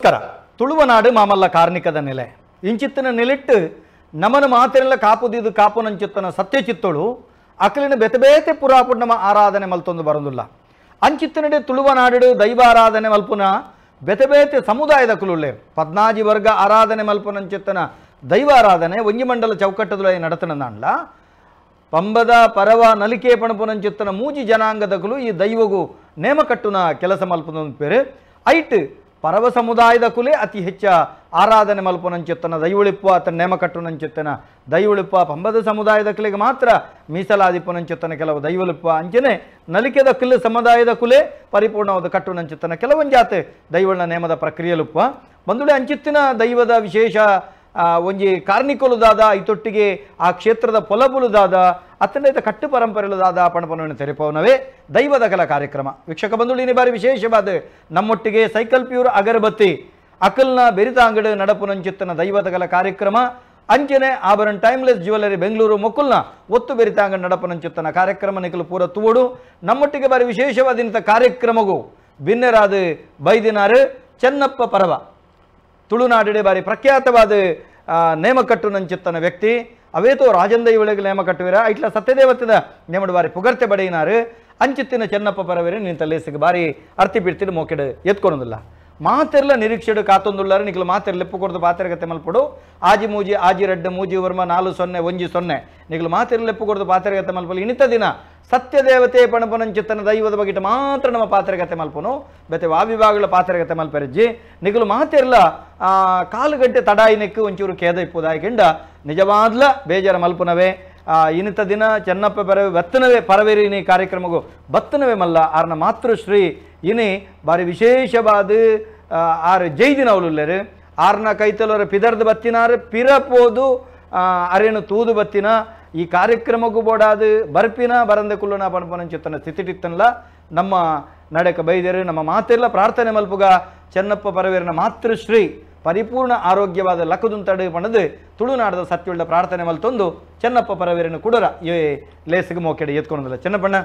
ನಮಸ್ಕಾರ. ತುಳುವನಾಡು ಮಾಮಲ್ಲ ಕಾರ್ಣಿಕದ ನೆಲೆ. ಇಂಚಿತ್ತಿನ ನೆಲೆಟ್ಟು ನಮನ ಮಾತಿನೆಲ್ಲ ಕಾಪುದಿದು ಕಾಪುನಂಚಿತ್ತನ ಸತ್ಯಚಿತ್ತಳು ಅಕಲಿನ ಬೆತೆ ಬೇತೆ ಪುರಾಪುಡ್ ನಮ್ಮ ಆರಾಧನೆ ಮಲ್ತೊಂದು ಬರೋದಿಲ್ಲ. ಅಂಚಿತ್ತಿನಡೆ ತುಳುವನಾಡು ದೈವಾರಾಧನೆ ಮಲ್ಪುನ ಬೇತೆ ಬೇತೆ ಸಮುದಾಯದ ಕುಲುಳ್ಳೆ ಪದ್ನಾಜಿ ವರ್ಗ ಆರಾಧನೆ ಮಲ್ಪುನಂಚಿತ್ತನ ದೈವಾರಾಧನೆ ಒಂಜಿ ಮಂಡಲ ಚೌಕಟ್ಟದೊಳಗೆ ನಡತನಂದಾಂಡ್ಲ ಪಂಬದ ಪರವ ನಲಿಕೆ ಪಣಪುನಂಚಿತ್ತನ ಮೂಜಿ ಜನಾಂಗದ ಕುಲು ಈ ದೈವಗು ನೇಮಕಟ್ಟುನ ಕೆಲಸ ಮಲ್ಪುನ ಪೇರು. ಐಟ್ ಪರವ ಸಮುದಾಯದ ಕುಲೆ ಅತಿ ಹೆಚ್ಚ ಆರಾಧನೆ ಮಲ್ಪುನಂಚಿತ್ತನ ದೈವಳಿಪ್ಪ ಆತನ ನೇಮಕಟ್ಟುನಂಚಿತ್ತನ ದೈವಳಿಪ್ಪ ಪಂಬದ ಸಮುದಾಯದ ಕುಲೆಗೆ ಮಾತ್ರ ಮೀಸಲಾದಿಪ್ಪುನಂಚಿತ್ತನ ಕೆಲವು ದೈವಳಿಪ್ಪ ಅಂಚನೆ ನಲಿಕೆದ ಕುಲೆ ಸಮುದಾಯದ ಕುಲೆ ಪರಿಪೂರ್ಣವಾದ ಕಟ್ಟುನಂಚಿತ್ತನ ಕೆಲವೊಂಜಾತೆ ದೈವಳ ನೇಮದ ಪ್ರಕ್ರಿಯೆಲುಪ್ಪ ಬಂದುಳೆ ಅಂಚಿತ್ತಿನ ದೈವದ ವಿಶೇಷ ಒಂಜಿ ಕಾರ್ಣಿಕೊಲುದಾದ ಐತೊಟ್ಟಿಗೆ ಆ ಕ್ಷೇತ್ರದ ಪೊಲಬುಲುದಾದ ಅತ್ತಂಡ ಕಟ್ಟು ಪರಂಪರೆಲುದಾದ ಪಣಪನವನ್ನು ತೆರೆಪವನವೇ ದೈವದ ಕಲಾ ಕಾರ್ಯಕ್ರಮ. ವೀಕ್ಷಕ ಬಂಧುಳಿನಿ ಬಾರಿ ವಿಶೇಷವಾದ ನಮ್ಮೊಟ್ಟಿಗೆ ಸೈಕಲ್ ಪ್ಯೂರ್ ಅಗರಬತ್ತಿ ಅಕಲ್ನ ಬೆರಿತಾಂಗಡು ನಡಪುನಂಚಿತ್ತನ ದೈವದ ಕಲಾ ಕಾರ್ಯಕ್ರಮ ಅಂಚನೆ ಆಭರಣ ಟೈಮ್ಲೆಸ್ ಜ್ಯುವೆಲರಿ ಬೆಂಗಳೂರು ಮೊಕ್ಕುಲ್ನ ಒತ್ತು ಬೆರಿತಾಂಗಡು ನಡಪುನಂಚಿತ್ತನ ಕಾರ್ಯಕ್ರಮ ನಿಖಲು ಪೂರ ತುವಡು. ನಮ್ಮೊಟ್ಟಿಗೆ ಬಾರಿ ವಿಶೇಷವಾದ ಇಂಥ ಕಾರ್ಯಕ್ರಮಗೂ ಬಿನ್ನೆರಾದ ಬೈದಿನಾರು ಚೆನ್ನಪ್ಪ ಪರವ ತುಳುನಾಡಿಡೆ ಬಾರಿ ಪ್ರಖ್ಯಾತವಾದ ನೇಮಕಟ್ಟು ನಂಚಿತ್ತನ ವ್ಯಕ್ತಿ. ಅವೇತೋ ರಾಜಂದೈವಳಿಗೆ ನೇಮ ಕಟ್ಟುವಿರ ಐಟ್ಲ ಸತ್ಯದೇವತೆದ ನೇಮಡು ಬಾರಿ ಪುಗರ್ತೆ ಬಡೆಯಿನಾರು ಅಂಚಿತ್ತಿನ ಚೆನ್ನಪ್ಪ ಪರವೇರೆ ನಿಂತ ಲೇಸಿಗೆ ಬಾರಿ ಅರ್ತಿ ಬಿಡ್ತಿಡು ಮೋಕೆಡು ಎತ್ಕೊಳೋದಿಲ್ಲ. ಮಾತೆರ್ಲ ನಿರೀಕ್ಷೆಡು ಕಾತೊಂದುಳ್ಳಾರು ನಿಖಲು ಮಾತೆರ್ಲ ಲೆಪ್ಪು ಕೊಡ್ದು ಪಾತೆರಗತೆ ಮಲ್ಪಡು ಆಜಿ ಮೂಜಿ ಆಜಿ ರಡ್ಡು ಮೂಜಿ ವರ್ಮ 4 0 1 0 ನಿಖಲು ಮಾತೆರ್ಲ ಲೆಪ್ಪು ಕೊಡ್ದು ಪಾತೆರಗತೆ ಮಲ್ಪಲು. ಇನಿತ ದಿನ ಸತ್ಯದೇವತೆ ಪಣಪನಂಚಿತ್ತನ ದೈವದ ಬಗಿಟ ಮಾತ್ರ ನಮ್ಮ ಪಾತೆರಗತೆ ಮಲ್ಪನು ಬೇತೆ ವಾವಿಭಾಗಗಳ ಪಾತೆರಗತೆ ಮಲ್ಪೆರಜ್ಜಿ ನಿಖಲು ಮಾತೆರ್ಲ ಕಾಲು ಗಂಟೆ ತಡಾಯಿನಕ್ಕೆ ಒಂಚೂರು ಖೇದ ಇಪ್ಪುದಾಯ್ಕಿಂಡ ನಿಜವಾದ್ಲ ಬೇಜಾರ ಮಲ್ಪುನವೇ. ಇನಿತ ದಿನ ಚೆನ್ನಪ್ಪ ಪರವೆ ಬತ್ತನವೇ ಪರವೇರಿನಿ ಕಾರ್ಯಕ್ರಮಗೂ ಬತ್ತನವೇ ಮಲ್ಲ ಆರ್ನ ಮಾತೃಶ್ರೀ ಇನಿ ಬಾರಿ ವಿಶೇಷವಾದ ಆರು ಜೈದಿನ ಅವಳುಲ್ಲೇರು ಆರ್ನ ಕೈತಲವರ ಪಿದರ್ದು ಬತ್ತಿನಾರು ಪಿರಪೋದು ಅರೇನು ತೂದು ಬತ್ತಿನ ಈ ಕಾರ್ಯಕ್ರಮಕ್ಕೂ ಬೋಡಾದು ಬರ್ಪಿನ ಬರಂದೆ ಕುಲ್ಲುನ ಪಣಪನಂಚಿತ್ತನ ಸ್ಥಿತಿಟಿತ್ತನ್ಲ ನಮ್ಮ ನಡೆಕ ಬೈದೇರು. ನಮ್ಮ ಮಾತೆಲ್ಲ ಪ್ರಾರ್ಥನೆ ಮಲ್ಪುಗ ಚೆನ್ನಪ್ಪ ಪರವೇರಿನ ಮಾತೃಶ್ರೀ ಪರಿಪೂರ್ಣ ಆರೋಗ್ಯವಾದ ಲಕ್ಕದುಂತಡು ಪಣದು ತುಳುನಾಡದ ಸತ್ಯುಳ್ಳ ಪ್ರಾರ್ಥನೆ ಮಲ್ತೊಂದು ಚೆನ್ನಪ್ಪ ಪರವೇರನ್ನು ಕುಡರ ಈ ಲೇಸಿಗೆ ಮೋಕೆಡೆ ಎತ್ಕೊಂಡಿಲ್ಲ. ಚೆನ್ನಪ್ಪಣ್ಣ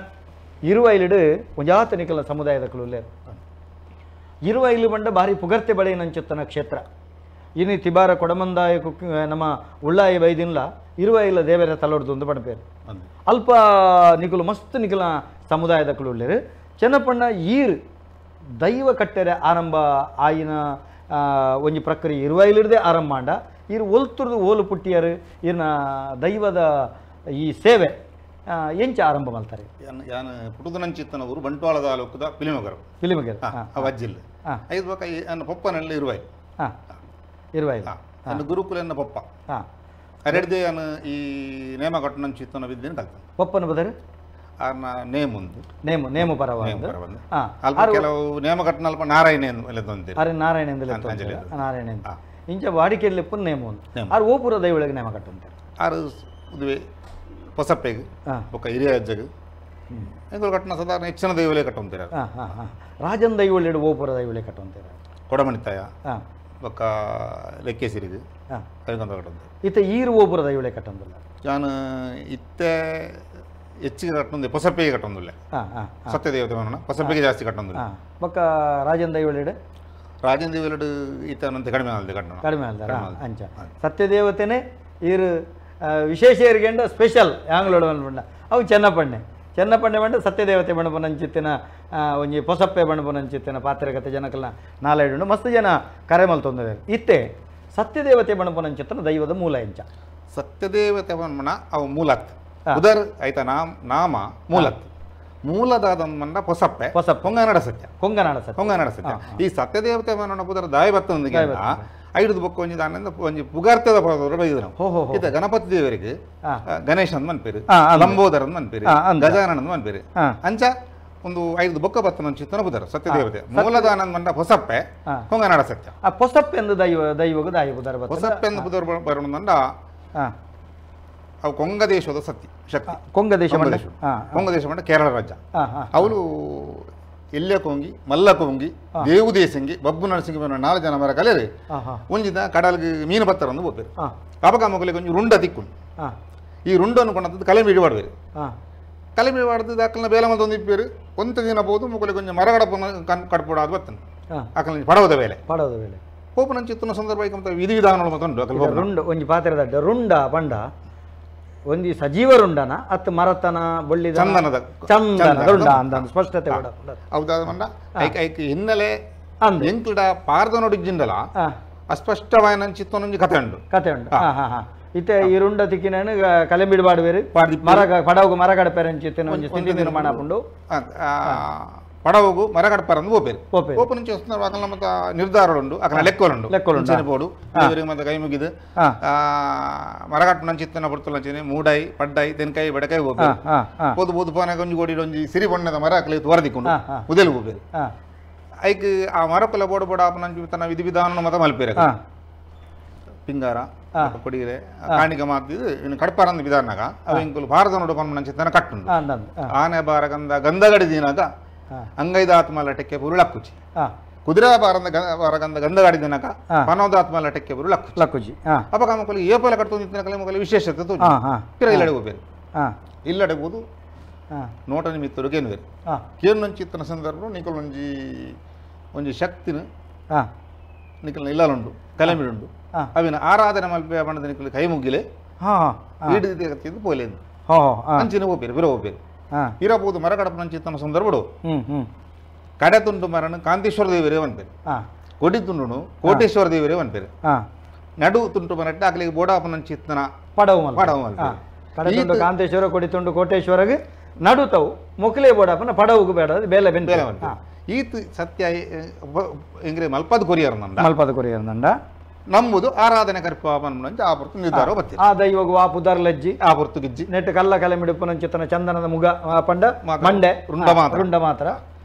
ಇರುವೈಲಿಡು ಒಂಜಾತ ನಿಕಲ ಸಮುದಾಯದ ಕುಲುಲ್ಲೇರು ಇರುವೈಲು ಬಂಡ ಭಾರಿ ಪುಗರ್ತೆ ಬಳೆಯನಂಚಿತ್ತನ ಕ್ಷೇತ್ರ. ಇನ್ನು ತಿಬಾರ ಕೊಡಮಂದಾಯ ಕುಕ್ ನಮ್ಮ ಉಳ್ಳಾಯಿ ಬೈದಿನ್ಲ ಇರುವೈಲ ದೇವರ ತಲೋಡ್ದು ಒಂದು ಪಣಪೇರು ಅಲ್ಪ ನಿಕಲು ಮಸ್ತ್ ನಿಕಲ ಸಮುದಾಯದ ಕುಲುಲ್ಲೇರು. ಚೆನ್ನಪ್ಪಣ್ಣ ಈರ್ ದೈವ ಕಟ್ಟೆರೆ ಆರಂಭ ಆಯಿನ ಒಂಜಿ ಪ್ರಕ್ರಿಯೆ ಇರುವೈಲಿಡದೆ ಆರಂಭ ಮಾಂಡ ಇರು ಒಲ್ತುರ್ದು ಓಲು ಪುಟ್ಟಿಯರು ಇರ್ನ ದೈವದ ಈ ಸೇವೆ ಎಂಚ ಆರಂಭ ಮಾಡ್ತಾರೆ. ಯಾನು ಪುಟ್ಟುದನಂಚಿತ್ತನ ಊರು ಬಂಟ್ವಾಳ ತಾಲೂಕದ ಪಿಲಿಮಗರು ಪಿಲಿಮಗರು ಅಜ್ಜಿಲ್ ಐದು ಬೊಕ್ಕ ನನ್ನ ಪಪ್ಪನಲ್ಲಿ ಇರುವೈ ಇರುವೈ ನನ್ನ ಗುರುಕುಲ ಎನ್ನ ಪಪ್ಪ ಅರೆಡ್ದೆ ಯಾನು ಈ ನೇಮ ಕಟ್ಟನಂಚಿತ್ತನ ವಿದ್ಯೆನ ಕಲ್ತ ಪಪ್ಪನ ಬದರು ಆರ್ನ ನೇಮ್ ಉಂದು ನೇಮು ನೇಮು ಪರವ ಅಲ್ಪ ಕೆಲವು ನೇಮ ಕಟ್ಟನ ಅಲ್ಪ ನಾರಾಯಣ ಎಂದು ಅರೆ ನಾರಾಯಣ ಎಂದು ನಾರಾಯಣ ಅಂತ ಇಂಚ ವಾಡಿಕೆಯಲ್ಲಿ ನೇಮು ಉಂದು ಆರು ಓಪುರ ದೈವಳಿಗೆ ನೇಮ ಕಟ್ಟುಂತಾರೆ ಆರು ಉದುವೆ ಹೊಸಪ್ಪೆಗೆ ಬೊಕ್ಕ ಹಿರಿಯ ಅಜ್ಜಗೆ ಎಂಕುಲು ಕಟ್ಟನ ಸಾಧಾರಣ ಹೆಚ್ಚಿನ ದೈವಲೇ ಕಟ್ಟುಂತೀರ. ರಾಜನ್ ದೈವಳಿಡು ಓಪುರ ದೈವಳಿ ಕಟ್ಟುಂತೀರ ಕೊಡಮಣಿತಾಯ ಬೊಕ್ಕ ಲೆಕ್ಕೇಸಿರಿಗೆ ಕಟ್ಟುಂತೀರ. ಇತ್ತ ಈರು ಓಪುರ ದೈವಳಿ ಕಟ್ಟೊಂದಿಲ್ಲ ನಾನು ಇತ್ತೆ ಹೆಚ್ಚಿಗೆ ಕಟ್ಟೊಂದು ಹೊಸಪ್ಪೆಗೆ ಕಟ್ಟೊಂದಿಲ್ಲ ಸತ್ಯದೇವತೆ ಹೊಸಪ್ಪೆಗೆ ಜಾಸ್ತಿ ಕಟ್ಟೊಂದಿಲ್ಲ. ಬೊಕ್ಕ ರಾಜನ್ ದೈವಳಿಡು ರಾಜನ್ ದೈವಳಿಡು ಇತ್ತ ಕಡಿಮೆ ಅಲ್ದೆ ಕಟ್ಟಣ ಕಡಿಮೆ ಅಲ್ದ ಅಂಚ ಸತ್ಯದೇವತೆನೇ ಈರು ವಿಶೇಷ ಇರ್ಗೆಂಡ ಸ್ಪೆಷಲ್ ಯಾಂಗ್ಲೋಡು ಅನ್ಪಂಡ ಅವು ಚೆನ್ನಪ್ಪಣ್ಣೆ ಚೆನ್ನಪ್ಪಣ್ಣೆ ಬಂಡ ಸತ್ಯದೇವತೆ ಬಣ್ಣಪನಂಚಿತ್ತಿನ ಒಂಜಿ ಪೊಸಪ್ಪೆ ಬಣ್ಣಪನಂಚಿತ್ತಿನ ಪಾತ್ರಗತೆ ಜನಕಲ್ನ ನಾಲೈಡು ಮಸ್ತ್ ಜನ ಕರೆ ಮಲ್ತೊಂದರೆ. ಇತ್ತೆ ಸತ್ಯದೇವತೆ ಬಣ್ಣಪನಂಚಿತ್ತನ ದೈವದ ಮೂಲ ಎಂಚ ಸತ್ಯದೇವತೆ ಬಣ್ಣನ ಅವು ಮೂಲತ್ ಉದರ್ ಆಯ್ತಾ ನಾಮ ಮೂಲತ್ ಮೂಲದಾದ ಮಂಡ ಪೊಸಪ್ಪೆ ಪೊಸಪ್ಪೆ ಕೊಂಗನಾಡ ಸತ್ಯ ಕೊಂಗನಾಡ ಸತ್ಯ ಕೊಂಗನಾಡ ಸತ್ಯ ಈ ಸತ್ಯದೇವತೆ ಬಣ್ಣನ ಪುದರ ದಾಯ ಬತ್ತೊಂದಿಗೆ ಐದು ಬೊಕ್ಕ ಒಂಜಿ ದಾನಿಂದ ಒಂಜಿ ಪುಗಾರ್ತೆದ ಪದವರು ಬೈದ್ರು. ಈತ ಗಣಪತಿ ದೇವರಿಗೆ ಗಣೇಶ ಅಂದ್ ಮನ್ಪೇರು, ಲಂಬೋದರ ಅಂದ್ ಮನ್ಪೇರು, ಗಜಾನನ ಅಂದ್ ಮನ್ಪೇರು ಅಂಚ ಒಂದು ಐದು ಬೊಕ್ಕ ಬತ್ತನ ಚಿತ್ತನ ಬುದರ ಸತ್ಯದೇವತೆ ಮೂಲದಾನಂದ ಮಂಡ ಹೊಸಪ್ಪೆ ಕೊಂಗನಾಡ ಸತ್ಯ. ಆ ಪೊಸಪ್ಪೆ ಎಂದು ದೈವ ದೈವಗ ದಾಯ ಬುದರ ಹೊಸಪ್ಪೆ ಎಂದು ಬುದರ ಬರೋಣ ಅವು ಕೊಂಗ ದೇಶದ ಸತ್ಯ ಶಕ್ತಿ ಕೊಂಗ ದೇಶ ಕೊಂಗ ದೇಶ ಮಂಡ ಕೇರಳ ರಾಜ್ಯ. ಅವಳು ಎಲ್ಲೇ ಕೊಂಗಿ ಮಲ್ಲ ಕೊಂಗಿ ದೇವು ದೇಸಂಗಿ ಬಬ್ಬು ನರಸಿಂಗಿ 4 ಜನ ಮರ ಕಲೆರಿ ಒಂಜಿದ ಕಡಲ್ಗೆ ಮೀನು ಬತ್ತರ ಒಂದು ಬೋಪೇರು ಕಾಪಕ ಮಗುಲಿಗೆ ಒಂಜಿ ರುಂಡ ತಿಕ್ಕು ಈ ರುಂಡನ್ನು ಕೊಂಡದ್ದು ಕಲೆ ಮೀಡಿ ಮಾಡುವೇರು ಕಲೆ ಮೀಡಿ ಮಾಡಿದ ಅಕ್ಕಲ್ನ ಬೇಲೆ ಮತ್ತೊಂದು ಇಪ್ಪೇರು ಒಂತ ದಿನ ಬೋದು ಮುಗುಲಿಗೆ ಒಂಜಿ ಮರಗಡ ಕಡ್ಪೋಡ ಅದು ಬತ್ತನು ಅಕ್ಕಲ್ ಪಡವದ ಬೇಲೆ ಪಡವದ ಬೇಲೆ ಪೋಪನಂಚಿತ್ತಿನ ಸಂದರ್ಭ ವಿಧಿ ವಿಧಾನಗಳು ಮತ್ತೊಂದು ರುಂಡ ಒಂಜಿ ಪಾತ್ರೆದ ರುಂಡ ಪಂಡ ಒಂಜಿ ಸಜೀವ ರುಂಡನ ಅತ್ತು ಮರತನ ಬೊಳ್ಳಿ ಚಂದನದ ಚಂದನ ರುಂಡ ಅಂದ ಸ್ಪಷ್ಟತೆ ಹೌದಾದ ಮಂಡ ಐಕ್ ಐಕ್ ಹಿನ್ನೆಲೆ ಎಂಕ್ಲಡ ಪಾರ್ದನೊಡಿಜ್ಜಿಂಡಲ ಅಸ್ಪಷ್ಟವಾದ ಚಿತ್ತನೊಂಜಿ ಕಥೆ ಉಂಡು ಕಥೆ ಉಂಡು ಇತ್ತೆ ಈ ರುಂಡ ತಿಕ್ಕಿನ ಕಲೆಂಬಿಡು ಬಾಡುವೇರು ಮರ ಪಡವುಗು ಮರ ಕಡಪೆರಂಚಿತ್ತಿನ ಒಂಜಿ ಸ್ಥಿತಿ ನಿರ್ಮಾಣ ಆಪುಂಡು ಪಡವುಗು ಮರ ಕಡಪರಂದು ಪೋಪೇರು ಪೋಪು నుంచి వస్తున్నారు అక్కడ మత ನಿರ್ಧಾರలుಂಡು అక్కడ లెక్కలుంಡು లెక్కలుంಡು పోడు ದೇವರಿಗೆ ಮತ ಕೈ ಮುಗಿದು ಮರಗಟ್ಟು ನಂಚಿತ್ತನ ಪೊರ್ತುಲಂಚಿನೆ ಮೂಡೈ ಪಡ್ಡೈ ತೆನ್ಕಾಯಿ ಬಡಕಾಯಿ ಪೋಪೇರು ಪೋದು ಪೋದು ಪೋನಾಗ ಒಂಜಿ ಕೋಡಿ ಒಂಜಿ ಸಿರಿ ಬಣ್ಣದ ಮರ ಅಕಲೆ ತೋರದಿಕ್ಕೊಂಡು ಉದೆಲು ಪೋಪೇರು ಐಕ್ ಆ ಮರಕುಲ ಬೋಡು ಬೋಡ ಆಪನಂಚಿ ತನ್ನ ವಿಧಿ ವಿಧಾನ ಮತ ಮಲ್ಪೇರು ಪಿಂಗಾರ ಕೊಡಿಗೆರೆ ಕಾಣಿಕ ಮಾತಿದ್ದು ಇನ್ನು ಕಡಪಾರಂದ ವಿಧಾನಾಗ ಅವ ಇಂಕುಲು ಭಾರತ ನೋಡು ಪನ್ಮನಂಚಿತ್ತನ ಕಟ್ಟುಂಡು ಆನೆ ಬಾರಗಂದ ಗಂಧಗಡಿ ದಿನಾಗ ಅಂಗೈದಾತ್ಮ ಲಟಕ್ಕೆ ಪುರುಳಕ್ಕುಚಿ ಕುದುರೆ ಬಾರಂದ ಬಾರಗಂದ ಗಂಧಗಾಡಿ ದಿನಕ ಪನೋದಾತ್ಮ ಲಟಕ್ಕೆ ಪುರುಳಕ್ಕುಚಿ ಲಕ್ಕುಚಿ ಅಪಕ ಮಕ್ಕಳು ಏಪಲ ಕಟ್ಟು ನಿಂತಿನ ಮಕ್ಕಳು ವಿಶೇಷತೆ ತೋಜಿ ಪಿರ ಇಲ್ಲಡೆ ಹೋಗ್ಬೇರು ಇಲ್ಲಡೆ ಹೋದು ನೋಟ ನಿಮಿತ್ತರು ಕೇನುವೇರು ಕೇನು ನಂಚಿತ್ತನ ಸಂದರ್ಭ ನಿಕಲ್ ಒಂಜಿ ಒಂಜಿ ಶಕ್ತಿನ ನಿಕಲ್ನ ಇಲ್ಲಲುಂಡು ಕಲೆಮಿಡುಂಡು ಅವಿನ ಆರಾಧನೆ ಮಲ್ಪೆ ಬಣ್ಣದ ನಿಕಲ್ ಕೈ ಮುಗಿಲೆ ಈಡು ಪೋಲೇನು ಅಂಚಿನ ಹೋಗ್ಬೇರು ಬಿರ ಹೋಗ್ಬೇರು ಇರಬಹುದು ಮರಗಡಪ ನಂಚಿತ್ತನ ಸಂದರ್ಭಡು ಕಡೆ ತುಂಡು ಮರನು ಕಾಂತೇಶ್ವರ ದೇವರೇ ಅನ್ಪೇರು ಕೊಡಿ ತುಂಡುನು ಕೋಟೇಶ್ವರ ದೇವರೇ ಅನ್ಪೇರು ನಡು ತುಂಟು ಮರಟ್ಟು ಅಕಲಿಗೆ ಬೋಡಾಪ ನಂಚಿತ್ತನ ಪಡವು ಪಡವು ಕಡೆ ಕಾಂತೇಶ್ವರ ಕೊಡಿ ತುಂಡು ಕೋಟೇಶ್ವರಗೆ ನಡುತವು ಮೊಕಲೆ ಬೋಡಾಪನ ಪಡವುಗು ಬೇಡ ಬೇಲೆ ಬೆನ್ ಬೇಲೆ ಈತ್ ಸತ್ಯ ಎಂಗ್ರೆ ಮಲ್ಪದ ಕೊರಿಯರ್ ನಂದ ಮಲ್ಪದ ಕೊರಿಯರ್ ನಂದ ನಂಬುದು ಆರಾಧನೆ ಕರ್ಪ ಆ ಪೊರ್ತು ನಿರ್ಧಾರ ಬತ್ತಿ ಆ ದೈವಗು ಆ ಪುದರ್ಲಜ್ಜಿ ಆ ಪೊರ್ತು ಗಿಜ್ಜಿ ನೆಟ್ಟು ಕಲ್ಲ ಕಲೆ ಮಿಡುಪುನಂಚಿತನ ಚಂದನದ ಮುಗ ಪಂಡ ಮಂಡೆ ರುಂಡ ಮಾತ್ರ ರುಂಡ ಮಾತ್ರ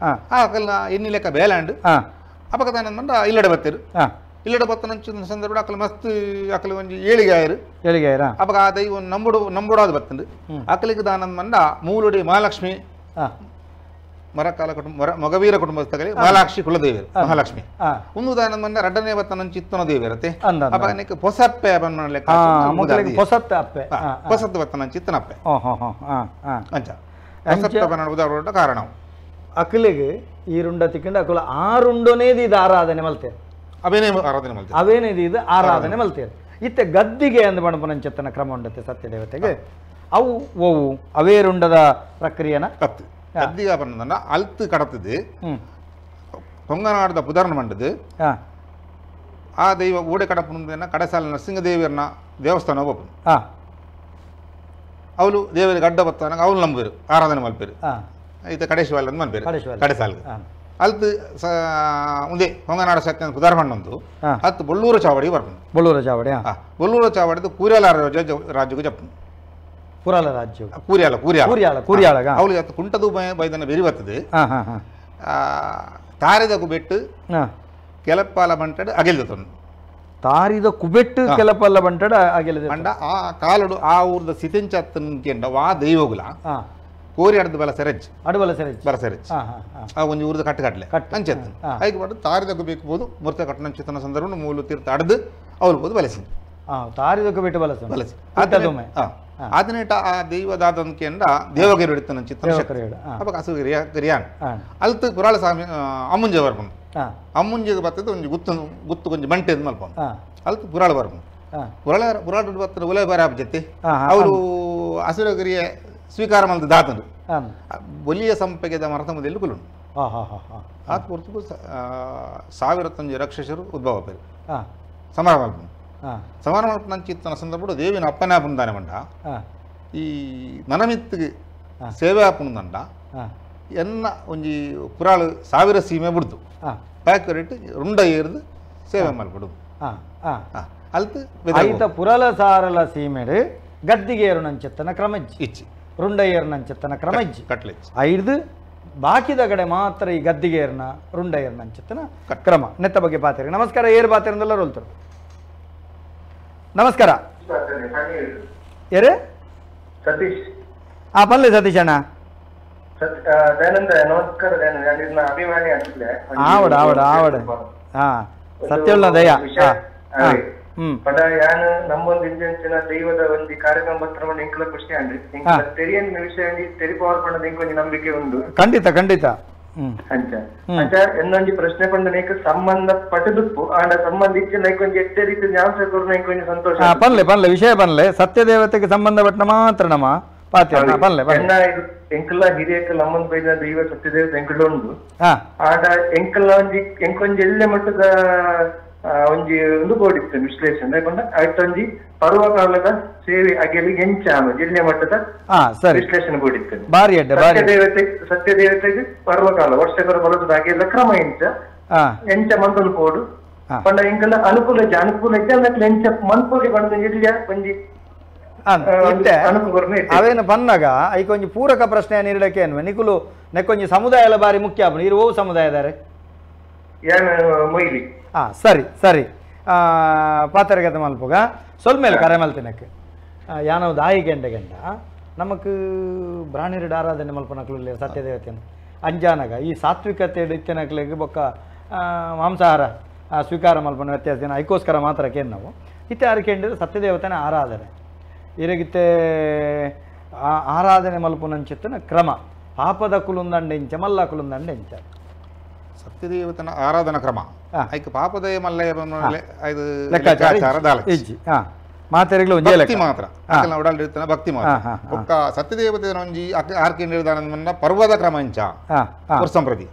ಆ ಕಲ್ಲ ಎನ್ನಿ ಲೆಕ್ಕ ಬೇಲಾಂಡ್ ಅಪಕದಾನ ಮಂಡ ಇಲ್ಲಡೆ ಬತ್ತಿರು ಇಲ್ಲಡೆ ಬತ್ತನಂಚಿನ ಸಂದರ್ಭ ಅಕಲ ಮಸ್ತ್ ಅಕಲ ಒಂಜಿ ಏಳಿಗೆ ಆಯರು ಏಳಿಗೆ ಆಯರ ಅಪಗ ಆ ದೈವ ನಂಬುಡು ನಂಬುಡಾದ ಬತ್ತಂಡು ಅಕಲಿಗೆ ದಾನಂದ ಮಂಡ ಮೂಲುಡಿ ಮಹಾಲಕ್ಷ್ಮಿ ಮರಕಾಲ ಕುಟುಂಬ ಮಗವೀರ ಕುಟುಂಬಸ್ಥಗಲಿ ಮಹಾಲಕ್ಷ್ಮಿ ಕುಲದೇವರು ಮಹಾಲಕ್ಷ್ಮಿ ಒಂದು ದಾನಂದ ಮಂಡ ರಡ್ಡನೇ ಬತ್ತನ ಚಿತ್ತನ ದೇವಿರತ್ತೆ ಅಪಗ ಪೊಸಪ್ಪೆ ಪೊಸತ್ತ ಅಪ್ಪೆ ಪೊಸತ್ತು ಬತ್ತನ ಚಿತ್ತನಪ್ಪೆ ಅಂಚ ಪೊಸಪ್ಪೆ ಬನ್ನ ಉದಾಹರಣೆ ಕಾರಣ ಅಕಲಿಗೆ ಈ ರುಂಡ ತಿಕ್ಕೊಂಡು ಅಕುಲ ಆ ರುಂಡನೇದು ಇದು ಆರಾಧನೆ ಮಲ್ತೇವೆ ಅವೇನೇ ಆರಾಧನೆ ಮಲ್ತೇವೆ ಅವೇನೇದು ಇದು ಆರಾಧನೆ ಮಲ್ತೇವೆ ಇತ್ತೆ ಗದ್ದಿಗೆ ಅಂದ್ ಬಣಪನಂಚತ್ತನ ಕ್ರಮ ಉಂಡತ್ತೆ ಸತ್ಯದೇವತೆಗೆ ಅವು ಓವು ಅವೇ ರುಂಡದ ಪ್ರಕ್ರಿಯೆನ ಕತ್ತು ಗದ್ದಿಗೆ ಬನ್ನದನ್ನ ಅಲ್ತು ಕಡತದು ಪೊಂಗನಾಡದ ಪುದರ್ನ ಮಂಡದು ಆ ದೈವ ಓಡೆ ಕಡಪುನ ಕಡಸಾಲ ನರಸಿಂಹದೇವಿಯರ್ನ ದೇವಸ್ಥಾನ ಒಬ್ಬ ಅವಳು ದೇವರಿಗೆ ಅಡ್ಡ ಬತ್ತಾನ ಅವಳು ನಂಬುವರು ಆರಾಧನೆ ಮಲ್ಪೇರು ಈತ ಕಡೇಶ್ವಾಲ ಅಂತ ಮನ್ಪೇರು ಕಡೆಸಾಲ್ಗೆ ಅಲ್ತು ಒಂದೇ ಹೊಂಗನಾಡ ಸತ್ಯ ಪುದಾರ್ ಮಣ್ಣೊಂದು ಅತ್ತು ಬೊಳ್ಳೂರು ಚಾವಡಿ ಬರ್ಪುಂಡು ಬೊಳ್ಳೂರು ಚಾವಡಿ ಬೊಳ್ಳೂರು ಚಾವಡಿದು ಕೂರ್ಯಾಲ ರಾಜ್ಯಕ್ಕೆ ಜಪ್ಪುಂಡು ಕೂರಾಲ ರಾಜ್ಯ ಕೂರ್ಯಾಲ ಕೂರ್ಯಾಲ ಕೂರ್ಯಾಲ ಕೂರ್ಯಾಳಗ ಅವಳು ಅತ್ತು ಕುಂಟದು ಬೈದನ ಬೆರಿ ಬರ್ತದೆ ತಾರಿದ ಕುಬೆಟ್ಟು ಕೆಲಪಾಲ ಬಂಟಡು ಅಗೆಲ್ದ ತಾರಿದ ಕುಬೆಟ್ಟು ಕೆಲಪಲ್ಲ ಬಂಟಡು ಅಗೆಲ್ದ ಅಂಡ ಆ ಕಾಲಡು ಆ ಊರ್ದ ಸಿತೆಂಚತ್ತನ ವಾ ದೈವಗುಲ ಕೋರಿ ಅಡ್ದು ಬಲ ಸೆರೆಜ್ ಅಡುಬಲ ಸೆರೆಜ್ ಬಲ ಸೆರೆಜ್ ಆ ಒಂಜಿ ಊರ್ದ ಕಟ್ಟು ಕಟ್ಲೆ ಅಂಚೆತ್ತು ಐಕ್ ಬಟ್ಟು ತಾರಿದಕ್ಕೂ ಬೇಕು ಬೋದು ಮುರ್ತ ಕಟ್ಟನಂಚಿತನ ಸಂದರ್ಭ ಮೂಲು ತೀರ್ಥ ಅಡ್ದು ಅವ್ರು ಬೋದು ಬಲಸಿ ತಾರಿದಕ್ಕೂ ಬಿಟ್ಟು ಬಲಸ ಬಲಸಿ ಆದನೇಟ ಆ ದೈವದಾದಂಕೆಂಡ ದೇವಗಿರಿ ಹಿಡಿತನ ಚಿತ್ತನ ಅವಾಗ ಹಸು ಗಿರಿಯಾನ್ ಅಲ್ತು ಪುರಾಳ ಸ್ವಾಮಿ ಅಮ್ಮುಂಜೆ ಬರ್ಪುಂಡು ಅಮ್ಮುಂಜೆಗೆ ಬರ್ತದೆ ಒಂಜಿ ಗುತ್ತು ಗುತ್ತು ಕೊಂಚ ಬಂಟೆ ಮಲ್ಪಂಡು ಅಲ್ತು ಪುರಾಳ ಬರ್ಪುಂಡು ಪುರಾಳ ಪುರಾಳ ಬರ್ತದೆ ಉಲಯ ಬಾರ ಜೊತೆ ಅವರು ಹಸುರಗಿರಿಯ ಸ್ವೀಕಾರ ಮಲ್ದ ದಾತನು ಬೊಲಿಯ ಸಂಪೆಗೆದ ಮರತಮದಲ್ಲಿ ಕುಲುಂಡು ಆತ ಪೊರ್ತುಗು ಸಾವಿರತ್ತಂಜಿ ರಾಕ್ಷಸರು ಉದ್ಭವ ಪೇರು ಸಮರ ಮಲ್ಪುಂಡು ಸಮರ ಮಲ್ಪನಂಚಿತ್ತನ ಸಂದರ್ಭ ದೇವಿನ ಅಪ್ಪನೇ ಆಪುಂದಾನೆ ಮಂಡ ಈ ನನಮಿತ್ತಿಗೆ ಸೇವೆ ಆಪುಂದಂಡ ಎನ್ನ ಒಂಜಿ ಪುರಾಳು ಸಾವಿರ ಸೀಮೆ ಬಿಡ್ದು ಪ್ಯಾಕ್ ರೇಟ್ ರುಂಡ ಏರ್ದು ಸೇವೆ ಮಲ್ಪಡು ಅಲ್ತು ಐತ ಪುರಲ ಸಾರಲ ಸೀಮೆಡು ಗದ್ದಿಗೆ ಏರುನಂಚಿತ್ತನ ಕ್ರಮಜ್ಜಿ ಇಚ್ಚಿ ರುಂಡಯ್ಯರ್ನಂಚಿತ್ತನ ಕ್ರಮಜ್ಜಿ ಕಟ್ಲೆಚ್ಚಿ ಐದು ಬಾಕಿದ ಕಡೆ ಮಾತ್ರ ಈ ಗದ್ದಿಗೆ ಏರ್ನ ರುಂಡಯ್ಯರ್ನಂಚಿತ್ತನ ಕ್ರಮ ನೆತ್ತ ಬಗ್ಗೆ ಪಾತಿರಿ. ನಮಸ್ಕಾರ, ಏರ್ ಬಾತಿರಂದೆಲ್ಲ ರೋಲ್ತರು. ನಮಸ್ಕಾರ ಏರು ಸತೀಶ್. ಆ ಪಲ್ಲೆ ಸತೀಶ್ ಅಣ್ಣ. ದಯಾನಂದ ನಮಸ್ಕಾರ. ದಯಾನಂದ ಅಭಿಮಾನಿ ಅಂತಿದ್ದೆ. ಆವಡ ಆವಡ ಆವಡ ಹಾ ಸತ್ಯವುಳ್ಳ ದಯ. ಪಡ ಯಾನ್ ನಮ್ಮೊಂದು ಇಂಚಿನ ದೈವದ ಒಂದು ಕಾರ್ಯಕ್ರಮ ಬತ್ತನ ಎಂಕಲ ಖುಷಿ ಅಂಡ್ರಿ. ಎಂಕಲ ತೆರಿಯನ್ ವಿಷಯ ತೆರಿಪವರ್ ಪಂಡದ ಎಂಕೊಂಜಿ ನಂಬಿಕೆ ಉಂಡು. ಖಂಡಿತ ಖಂಡಿತ. ಅಂಚ ಅಂಚ ಎನ್ನೊಂಜಿ ಪ್ರಶ್ನೆ ಪಂಡ ಸಂಬಂಧ ಪಟ್ಟದುಪ್ಪು ಆಂಡ ಸಂಬಂಧ ಇಚ್ಛೆ ಒಂಜಿ ಎಡ್ಡೆ ರೀತಿ ಆನ್ಸರ್ ಕೊರ್ನ ಒಂಜಿ ಸಂತೋಷ. ಪನ್ಲೆ ಪನ್ಲೆ ವಿಷಯ ಪನ್ಲೆ, ಸತ್ಯದೇವತೆಗೆ ಸಂಬಂಧಪಟ್ಟ ಮಾತ್ರ ನಮ್ಮ ಪಾತ್ರ ಪನ್ಲೆ. ಎನ್ನ ಇದು ಎಂಕಲ್ಲ ಹಿರಿಯಕ್ಕಲ್ ಅಮ್ಮನ ಬೈದ ದೈವ ಸತ್ಯದೇವತೆ ಎಂಕುಲ ಉಂಡು. ಆಂಡ ಎಂಕಲ್ಲ ಒಂಜಿ ಎಂಕೊಂಜಿ ಎಲ್ಲೆ ಮಟ್ಟದ ಒಂಜಿ ಒಂದು ಬೋಡಿತ್ತು ವಿಶ್ಲೇಷಣೆ ಪಂಡ ಐತೊಂಜಿ ಪರ್ವಕಾಲದ ಸೇವೆ ಅಗೆಲಿ ಎಂಚಾನು ಜಿಲ್ಲೆ ಮಟ್ಟದ ವಿಶ್ಲೇಷಣೆ ಬೋಡಿತ್ತು. ಬಾರಿ ಅಡ್ಡೆ ಸತ್ಯದೇವತೆ ಸತ್ಯದೇವತೆಗೆ ಪರ್ವಕಾಲ ವರ್ಷಕರ ಬಲದ ಅಗೆಲ್ಲ ಕ್ರಮ ಎಂಚ ಎಂಚ ಮಂತೊಂದು ಪೋಡು ಪಂಡ ಎಂಕಲ್ಲ ಅನುಕೂಲ ಅನುಕೂಲ ಇದ್ದ ಎಂಚ ಮನ್ಪೋಡಿ ಪಂಡ ಜಿಲ್ಲೆ ಒಂಜಿ ಅವೇನು ಬನ್ನಾಗ ಐಕೊಂಜಿ ಪೂರಕ ಪ್ರಶ್ನೆ ನೀಡಕ್ಕೆ ನಿಕುಲು ನೆಕ್ಕೊಂಜಿ ಸಮುದಾಯ ಬಾರಿ ಮುಖ್ಯ ಆಪುಂಡು. ಇರು ಓವು ಸಮುದಾಯದಾರೆ? ಮೊಯ್ಲಿ. ಹಾಂ ಸರಿ ಸರಿ, ಪಾತರಗತ ಮಲ್ಪುಗ ಸೊಲ್ಮೇಲೆ ಕರೆ ಮಲ್ತಿನಕ್ಕೆ ಯಾನವು ದಾಯಿ ಗೆಂಡ ಗೆಂಡ ನಮಕ್ ಬ್ರಾಣಿರಡು ಆರಾಧನೆ ಮಲ್ಪನಕ್ಲು ಸತ್ಯದೇವತೆಯನ್ನು ಅಂಜಾನಗ ಈ ಸಾತ್ವಿಕತೆ ಇತ್ತಿನಕ್ಲೆಗ್ ಬೊಕ್ಕ ಮಾಂಸಾಹಾರ ಸ್ವೀಕಾರ ಮಲ್ಪನ ವ್ಯತ್ಯಾಸ ಐಕೋಸ್ಕರ ಮಾತ್ರ ಕೇನ್ ನಾವು ಇತ್ತೆ ಆರು ಸತ್ಯದೇವತೆನ ಆರಾಧನೆ ಇರಗಿತ್ತೆ ಆರಾಧನೆ ಮಲ್ಪುನಂಚಿತ್ತನ ಕ್ರಮ ಪಾಪದ ಕುಲುಂದಂಡೆ ಇಂಚ ಮಲ್ಲ ಕುಲುಂದಂಡೆ ಇಂಚ ಸತ್ಯದೇವತನ ಆರಾಧನಾ ಕ್ರಮ ಐಕ್ ಪಾಪದ ಮಲ್ಲ ಲೆಕ್ಕಾಚಾರ ಇಜ್ಜಿ ಮಾತೆರೆಗ್ಲ ಒಂಜೇ ಭಕ್ತಿ ಮಾತ್ರ ಅಕಲ್ನ ಉಡಲ್ ಭಕ್ತಿ ಮಾತ್ರ ಬೊಕ್ಕ ಸತ್ಯದೇವತೆನ ಒಂಜಿ ಆರ್ಕೆಂಡ ಪರ್ವದ ಕ್ರಮ ಇಂಚ ವರ್ಷಂಪ್ರತಿ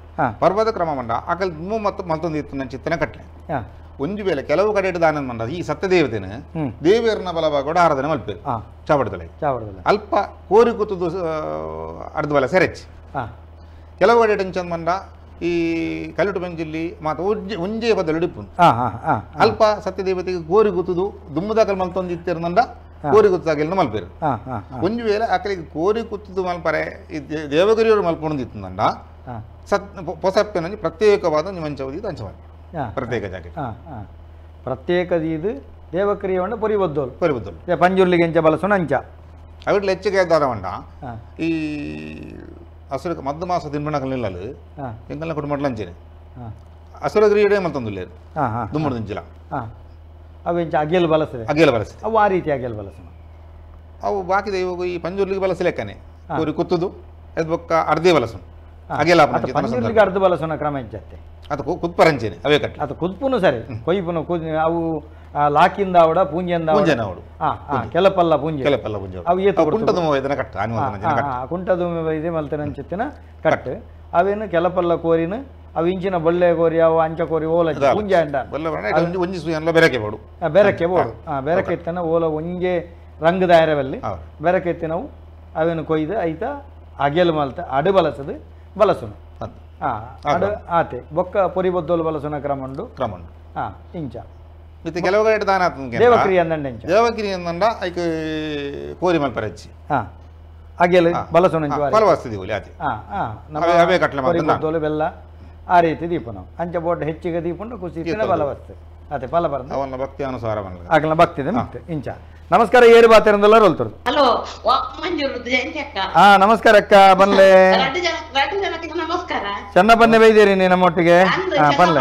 ಪರ್ವದ ಕ್ರಮ ಮಂಡ ಅಕಲ್ ಮತ್ತು ಮತ್ತೊಂದು ಇತ್ತು ಚಿತ್ತನ ಕಟ್ಲೆ ಒಂಜಿ ವೇಳೆ ಕೆಲವು ಕಡೆ ದಾನಂದ ಮಂಡ ಈ ಸತ್ಯದೇವತೆನ ದೇವಿಯರ್ನ ಬಲಭಾಗ ಆರಾಧನೆ ಮಲ್ಪೇರು ಚಾವಡದಲೆ ಅಲ್ಪ ಕೋರಿ ಕೂತದ್ದು ಅರ್ಧ ಬಲ ಸೆರೆಚ್ ಕೆಲವು ಕಡೆ ಟೆನ್ಷನ್ ಮಂಡ ಈ ಕಲ್ಲುಟು ಬೆಂಜಿಲ್ಲಿ ಮಾತ ಒಂಜೇ ಬದಲು ಡಿಪ್ಪು ಅಲ್ಪ ಸತ್ಯದೇವತೆಗೆ ಕೋರಿ ಕೂತುದು ದುಮ್ಮದಾಕಲ್ ಮಲ್ತೊಂದು ಇತ್ತಿರಂದ ಕೋರಿ ಕೂತಾಗೆಲ್ಲ ಮಲ್ಪೇರು ಒಂಜಿ ವೇಳೆ ಆಕಲಿಗೆ ಕೋರಿ ಕೂತುದು ಮಲ್ಪರೆ ಈ ದೇವಗಿರಿಯವರು ಮಲ್ಪೊಂದು ಇತ್ತಂದ ಸತ್ ಪೊಸಪ್ಪೆನೊಂಜಿ ಪ್ರತ್ಯೇಕವಾದ ಒಂಜಿ ಮಂಚವದಿ ಅಂಚವಾದ ಪ್ರತ್ಯೇಕ ಜಾಗೆ ಪ್ರತ್ಯೇಕ ಇದು ದೇವಕ್ರಿಯೆ ಪೊರಿ ಬದ್ದೋಲು ಪೊರಿ ಬದ್ದೋಲು ಪಂಜುರ್ಲಿಗೆ ಎಂಚ ಬಲಸುನ ಅಂಚ ಅವಿಟ್ಲ ಹೆಚ್ಚಿಗೆ ದಾದ ಈ ಅಸುರ ಮದ್ದು ಮಾಸ ತಿನ್ಬಣಕಲ್ ನಿಲ್ಲಲು ಎಂಕಲ್ನ ಕುಟುಂಬ ಅಂಚೇನೆ ಅಸುರ ಕ್ರಿಯೆ ಮಲ್ತೊಂದುಲ್ಲೇರು ದುಮ್ಮಡು ದಿಂಚಿಲ ಅವು ಎಂಚ ಅಗೆಲ್ ಬಲಸದೆ ಅಗೆಲ್ ಬಲಸದೆ ಅವು ಆ ರೀತಿ ಅಗೆಲ್ ಬಲಸನ ಅವು ಬಾಕಿ ದೈವಗು ಈ ಪಂಜುರ್ಲಿಗೆ ಬಲಸಲೆಕ್ಕನೆ ಕೋರಿ ಕುತ್ತುದು ಅದು ಬೊಕ್ಕ ಅರ್ಧೇ ಬಲಸು ಅಗೆಲ ಪಂಜುರ್ಲಿಗೆ ಅರ್ಧ ಬಲಸುನ ಕ್ರಮ ಇಜ್ಜತ್ತೆ ಅದು ಕುತ್ಪರಂಚೇನೆ ಅವೇ ಕಟ್ಟ ಅದು ಕುದ್ಪುನು ಸರಿ ಕೊಯ್ಪುನು ಅವು ಲಾಕಿಂದ ಅವಡ ಪೂಂಜೆಂದ ಪೂಂಜೆನ ಅವಡು ಕೆಲಪಲ್ಲ ಪೂಂಜೆ ಕೆಲಪಲ್ಲ ಪೂಂಜೆ ಅವು ಏತು ಕುಂಟದ ಇದನ್ನ ಕಟ್ಟ ಕುಂಟದ ಇದೆ ಮಲ್ತನಂಚಿತ್ತಿನ ಕಟ್ಟು ಅವೇನು ಕೆಲಪಲ್ಲ ಕೋರಿನ ಅವು ಇಂಚಿನ ಬೊಳ್ಳೆ ಕೋರಿ ಅವು ಅಂಚ ಕೋರಿ ಓಲ ಪೂಂಜೆ ಅಂಡ ಒಂಜಿ ಸುಯನ್ಲ ಬೆರಕೆ ಬೋಡು ಬೆರಕೆ ಬೋಡು ಬೆರಕೆ ಇತ್ತನ ಓಲ ಒಂಜೆ ರಂಗದ ಆರವಲ್ಲಿ ಬೆರಕೆ ಇತ್ತಿನವು ಅವೇನು ಕೊಯ್ದು ಐತ ಅಗೆಲ್ ಮಲ್ತ ಅಡು ಬಲಸದು ಬಲಸುನು ಅಡು ಆತೆ ಬೊಕ್ಕ ಪೊರಿ ಬದ್ದೋಲು ಬಲಸುನ ಕ್ರಮ ಉಂಡು ಕ್ರಮ ಉಂಡು ಇಂಚ ಮತ್ತೆ ಕೆಲವು ಕಡೆ ದಾನ ದೇವಕ್ರಿಯೆ ಅಂದಂಡ ಇಂಚ ದೇವಕ್ರಿಯೆ ಅಂದಂಡ ಐಕ್ ಕೋರಿ ಮಲ್ಪರಚ್ಚಿ ಅಗೆಲ್ ಬಲಸುನ ಫಲವಸ್ತು ದಿವಲಿ ಆತೆ ಅವೇ ಕಟ್ಲೆ ಪೊರಿ ಬದ್ದೋಲು ಬೆಲ್ಲ ಆ ರೀತಿ ದೀಪ ನಾವು ಅಂಚ ಬೋಟ್ ಹೆಚ್ಚಿಗೆ ದೀಪುಂಡು ಖುಷಿ ಬಲವಸ್ತು ಅದೇ ಫಲ ಬರಂದ ಅವನ ಭಕ್ತಿ ಅನುಸಾರ ಆಗಲ ಭಕ್ತಿ ಮತ್ತೆ ಇಂಚ. ನಮಸ್ಕಾರ, ಏರು ಬಾತಿರಂದಲ್ಲ ರೋಲ್ತರು. ಹಲೋ ಮಂಜೂರು ಜಯಂತಿ ಅಕ್ಕ. ಹಾ ನಮಸ್ಕಾರ ಅಕ್ಕ, ಬನ್ಲೆ ನಮಸ್ಕಾರ. ಚೆನ್ನ ಬನ್ನೆ ಬೈದಿರಿ ನೀ ನಮ್ಮೊಟ್ಟಿಗೆ. ಬನ್ಲೆ.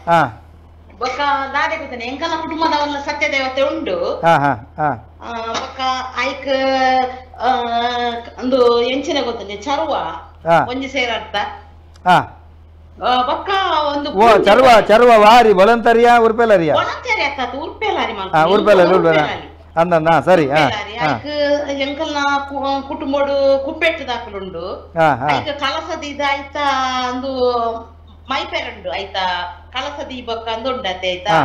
ಹಾ ಬೊಕ್ಕ ದಾದೆ ಗೊತ್ತೇನೆ ಎಂಕಲ ಕುಟುಂಬದವಲ್ಲ ಸತ್ಯದೇವತೆ ಉಂಡು. ಹಾ ಹಾ ಹಾ ಬೊಕ್ಕ ಐಕ್ ಒಂದು ಎಂಚಿನ ಗೊತ್ತೇನೆ ಚರುವ ಒಂಜಿ ಸೇರರ್ಥ. ಹಾ ಬೊಕ್ಕ ಒಂದು ಓ ಚರುವ ಚರುವ ವಾರಿ ಬೊಲಂತರಿಯಾ ಉರ್ಪೆಲರಿಯಾ? ಬೊಲಂತರಿ ಅತ್ತ ಉರ್ಪೆಲಾರಿ ಉರ್ಪೆಲಾರಿ ಉರ್ಪೆಲಾರಿ ಅಂದನ್ನ ಸರಿ. ಐಕ್ ಎಂಕಲ್ನ ಕುಟುಂಬಡು ಕುಪ್ಪೆಟ್ಟು ದಾಖಲುಂಡು. ಐಕ್ ಕಲಸದ ಐತ ಒಂದು ಮೈಪೆರಂಡು ಐತ ಕಲಸ ದೀಪಕ್ಕ ಅಂದುಂಡತೆ ಆಯ್ತಾ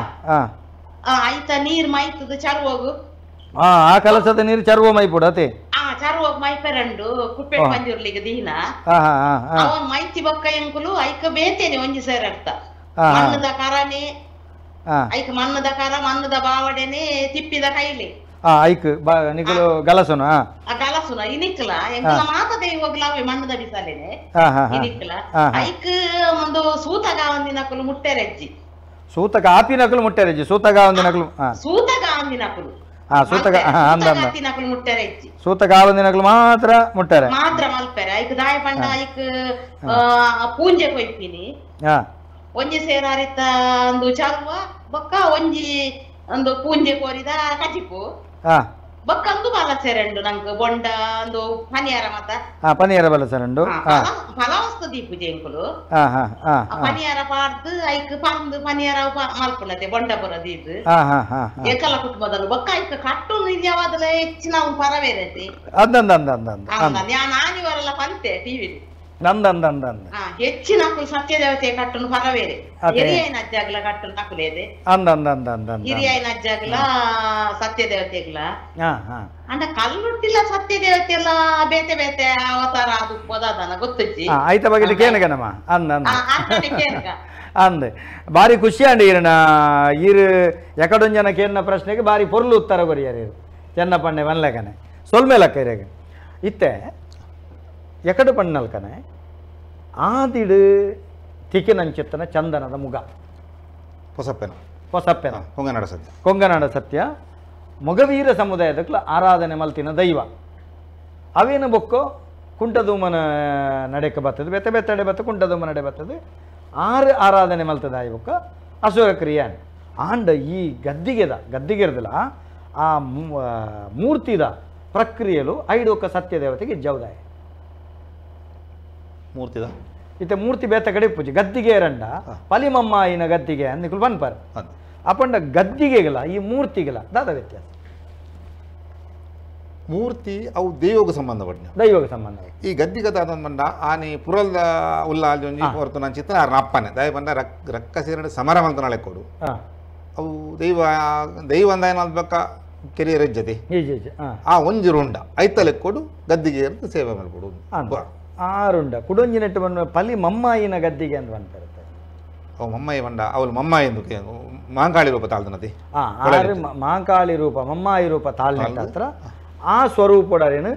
ಐತ ನೀರ್ ಮೈತದ ಚರುವಗು. ಆ ಕಲಸದ ನೀರು ಚರುವ ಮೈಪುಡು ಅತೆ. ಆ ಚರುವಾಗ ಮೈಪೆರಂಡು ಕುಪ್ಪೆಟ್ಟು ಪಂಜುರ್ಲಿಗೆ ದೀನ ಅವನ್ ಮೈತಿ ಬೊಕ್ಕ ಎಂಕುಲು ಐಕ ಬೇತೇನೆ ಒಂಜಿ ಸೇರರ್ಥ ಮಣ್ಣದ ಕರನೆ ಐಕ ಮಣ್ಣದ ಕರ ಮಣ್ಣದ ಬಾವಡೆನೆ ತಿಪ್ಪಿದ ಕೈಲಿ ಐಕ್ ನಿಕಲು ಗಲಸುನ ಗಲಸುನ ಇನಿಕ್ಲ ಎಂಕಲ ಮಾತ ದೈವಗ್ಲ ಅವೇ ಮಣ್ಣದ ಬಿಸಾಲೆನೆ ಇನಿಕ್ಲ ಐಕ್ ಒಂದು ಸೂತಗ ಒಂದಿನಕುಲು ಮುಟ್ಟೆರೆಜ್ಜಿ. ಸೂತಕ ಆಪಿನಕುಲು ಮುಟ್ಟೆರೆಜ್ಜಿ ಸೂತಗ ಒಂದಿನಕುಲು ಸೂತಗ ಒಂದಿನಕುಲು ಸೂತಕ ಮುಟ್ಟೆರೆಜ್ಜಿ ಸೂತಕ ಒಂದಿನಕುಲು ಮಾತ್ರ ಮುಟ್ಟಾರೆ ಮಾತ್ರ ಮಲ್ಪೆರೆ ಐಕ್ ದಾಯ ಪಂಡ ಐಕ್ ಪೂಂಜೆ ಕೊಯ್ಪಿನಿ ಒಂಜಿ ಸೇರಾರಿತ್ತ ಒಂದು ಚರುವ ಬೊಕ್ಕ ಒಂಜಿ ಒಂದು ಪೂಂಜೆ ಕೋರಿದ ಕಜಿಪು. ಬೊಕ್ಕಂದು ಬಲಸೆರೆಂಡು ನಂಗೆ ಬೊಂಡ ಒಂದು ಪನಿಯಾರ ಮತ ಪನಿಯಾರ ಬಲಸೆರೆಂಡು ಫಲವಸ್ತು ದೀಪುಜೆ ಎಂಕುಲು ಪನಿಯಾರ ಪಾಡ್ದು ಐಕ್ ಪಂದು ಪನಿಯಾರ ಮಲ್ಪುನತೆ ಬೊಂಡ ಪುರ ದೀದು ಏಕಲ ಕುಟುಂಬದಲ್ಲೂ ಬೊಕ್ಕ ಐಕ್ ಕಟ್ಟು ನಿಜವಾದಲ ಹೆಚ್ಚಿನ ಅವ್ನು ಪರವೇರತಿ ನಾನಿವರೆಲ್ಲ ಪಂತೆ ಟಿವಿ ನಂದಂದಂದಂದ ಹೆಚ್ಚಿನ ಸತ್ಯದೇವತೆ ಕಟ್ಟುನು ಪರವೇರೆ ಹಿರಿಯನ ಅಜ್ಜಾಗ್ಲ ಕಟ್ಟುನು ತಕುಲೇದೆ ಅಂದಂದಂದಂದ ಹಿರಿಯನ ಅಜ್ಜಾಗ್ಲ ಸತ್ಯದೇವತೆಗ್ಲ ಅಂಡ ಕಲ್ಲುಟ್ಟಿಲ್ಲ ಸತ್ಯದೇವತೆ ಎಲ್ಲ ಬೇತೆ ಬೇತೆ ಅವತಾರ ಅದು ಪದಾದನ ಗೊತ್ತುಜ್ಜಿ ಆಯ್ತ ಬಗ್ಗೆ ಕೇನಗನಮ್ಮ ಅಂದ ಅಂದ ಬಾರಿ ಖುಷಿ ಅಂడి ಈರನ ಈರು ಎಕಡೊಂಜನ ಕೇನ ಪ್ರಶ್ನೆಗೆ ಬಾರಿ ಪೊರ್ಲು ಉತ್ತರ ಕೊರಿಯಾರು ಚೆನ್ನ ಪಣ್ಣೆ ವನ್ಲೆಕನೆ ಸೊಲ್ಮೇಲಕ್ಕ ಇರೇಗ ಇತ್ತೆ ಎಕಡು ಪಣ್ಣಲ್ಕನೆ ಆದಿಡು ತಿಕ್ಕಿನಂಚಿತ್ತನ ಚಂದನದ ಮುಗ ಹೊಸಪ್ಪೆನ ಹೊಸಪ್ಪೆನ ಕೊಂಗನಾಡ ಸತ್ಯ ಕೊಂಗನಾಡ ಸತ್ಯ ಮೊಗವೀರ ಸಮುದಾಯದಕ್ಲ ಆರಾಧನೆ ಮಲ್ತಿನ ದೈವ ಅವೇನು ಬೊಕ್ಕೋ ಕುಂಟದೂಮನ ನಡೆಕ ಬರ್ತದೆ ಬೆತ್ತೆ ಬೆತ್ತಡೆ ಬತ್ತ ಕುಂಟದೂಮ ನಡೆ ಬರ್ತದೆ ಆರು ಆರಾಧನೆ ಮಲ್ತದ ಆಯಿ ಬೊಕ್ಕ ಅಸುರ ಕ್ರಿಯೆ ಆಂಡ ಈ ಗದ್ದಿಗೆದ ಗದ್ದಿಗೆರ್ದಲ ಆ ಮೂರ್ತಿದ ಪ್ರಕ್ರಿಯೆಲು ಐಡೋಕ ಸತ್ಯದೇವತೆಗೆ ಜೌದಾಯ ಮೂರ್ತಿದ ಇತ್ತೆ ಮೂರ್ತಿ ಬೇತ ಕಡೆ ಪೂಜೆ ಗದ್ದಿಗೆ ರಂಡ ಪಲಿಮಮ್ಮಾಯಿನ ಗದ್ದಿಗೆ ಅಂದಿಕುಲು ಬನ್ಪಾರ್ ಅಪಂಡ ಗದ್ದಿಗೆಗಲ ಈ ಮೂರ್ತಿಗಲ ದಾದ ವ್ಯತ್ಯಾಸ ಮೂರ್ತಿ ಅವು ದೈವಕ್ಕೆ ಸಂಬಂಧಪಟ್ಟ ದೈವಕ್ಕೆ ಸಂಬಂಧ ಈ ಗದ್ದಿಗೆ ದಾದ ಆನಿ ಪುರಲ್ದ ಉಲ್ಲಾಜೊಂಜಿ ಹೊರತು ನಾನು ಚಿತ್ರ ಆರ್ನ ಅಪ್ಪನೆ ದಯ ಬಂದ ರಕ್ಕ ಸೇರಡು ಸಮರ ಮಂತ ನಾಳೆ ಕೊಡು ಅವು ದೈವ ದೈವ ಅಂದ ಏನಾದ ಕೆರಿಯ ರಜ್ಜತೆ ಆ ಒಂಜಿ ರುಂಡ ಐತಲೆ ಕೊಡು ಗದ್ದಿಗೆ ಸೇವೆ ಮಾಡ್ಕೊಡು ಆರುಂಡ ಕುಡೊಂಜಿ ನೆಟ್ಟು ಬಂದ ಪಲಿ ಮಮ್ಮಾಯಿನ ಗದ್ದಿಗೆ ಅಂತ ಬಂದಿರುತ್ತೆ ಅವು ಮಮ್ಮಾಯಿ ಬಂಡ ಅವಳು ಮಮ್ಮಾಯಿ ಎಂದು ಮಾಂಕಾಳಿ ರೂಪ ತಾಳ್ದನತಿ ಆರು ಮಾಂಕಾಳಿ ರೂಪ ಮಮ್ಮಾಯಿ ರೂಪ ತಾಳ್ನೆಟ್ಟ ಹತ್ರ ಆ ಸ್ವರೂಪಡರೇನು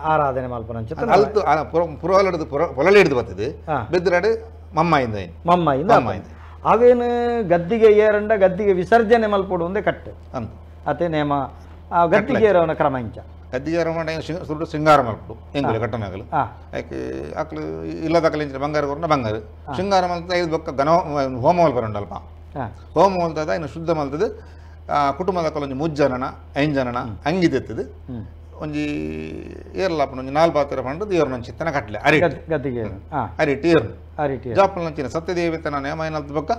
ಆರಾಧನೆ ಮಲ್ಪನಂಚಿತ್ತ ಅಲ್ತು ಪುರಹೊಲಡಿದು ಪೊಲಲಿ ಹಿಡಿದು ಬರ್ತದೆ ಬೆದ್ರಾಡು ಮಮ್ಮಾಯಿಂದ ಮಮ್ಮಾಯಿಂದ ಅವೇನು ಗದ್ದಿಗೆ ಏರಂಡ ಗದ್ದಿಗೆ ವಿಸರ್ಜನೆ ಮಲ್ಪಡು ಒಂದೇ ಕಟ್ಟು ಅಂತ ಅದೇ ನೇಮ ಆ ಗದ್ದಿಗೆ ಏರವನ ಕ್ರಮ ಇಂಚ ಗದ್ದಿಗೆ ಸುಟ್ಟು ಶೃಂಗಾರ ಮಲ್ಪಡು ಎಂಗುಲು ಕಟ್ಟನಾಗಲು ಯಾಕೆ ಅಕ್ಲು ಇಲ್ಲದಕ್ಕಲು ಇಂಚಿನ ಬಂಗಾರ ಕೊರನ ಬಂಗಾರ ಶೃಂಗಾರ ಮಲ್ತದ ಐದು ಬೊಕ್ಕ ಘನ ಹೋಮ ಮಲ್ಪರಂಡು ಅಲ್ಪ ಹೋಮ ಮಲ್ತದ ಇನ್ನು ಶುದ್ಧ ಮಲ್ತದ ಕುಟುಂಬದ ಒಂಜಿ ಮುಜ್ಜನನ ಐಂಜನನ ಅಂಗಿ ತೆತ್ತದು ಒಂಜಿ ಏರ್ಲಾಪನ ಒಂಜಿ ನಾಲ್ ಪಾತ್ರ ಪಂಡದು ಏರ್ನ ಚಿತ್ತನ ಕಟ್ಲೆ ಅರಿಟ್ ಗದ್ದಿಗೆ ಅರಿಟ್ ಏರ್ನು ಅರಿಟ್ ಜಾಪನ ಚಿನ್ನ ಸತ್ಯದೇವತನ ನೇಮ ಏನಲ್ತ ಬೊಕ್ಕ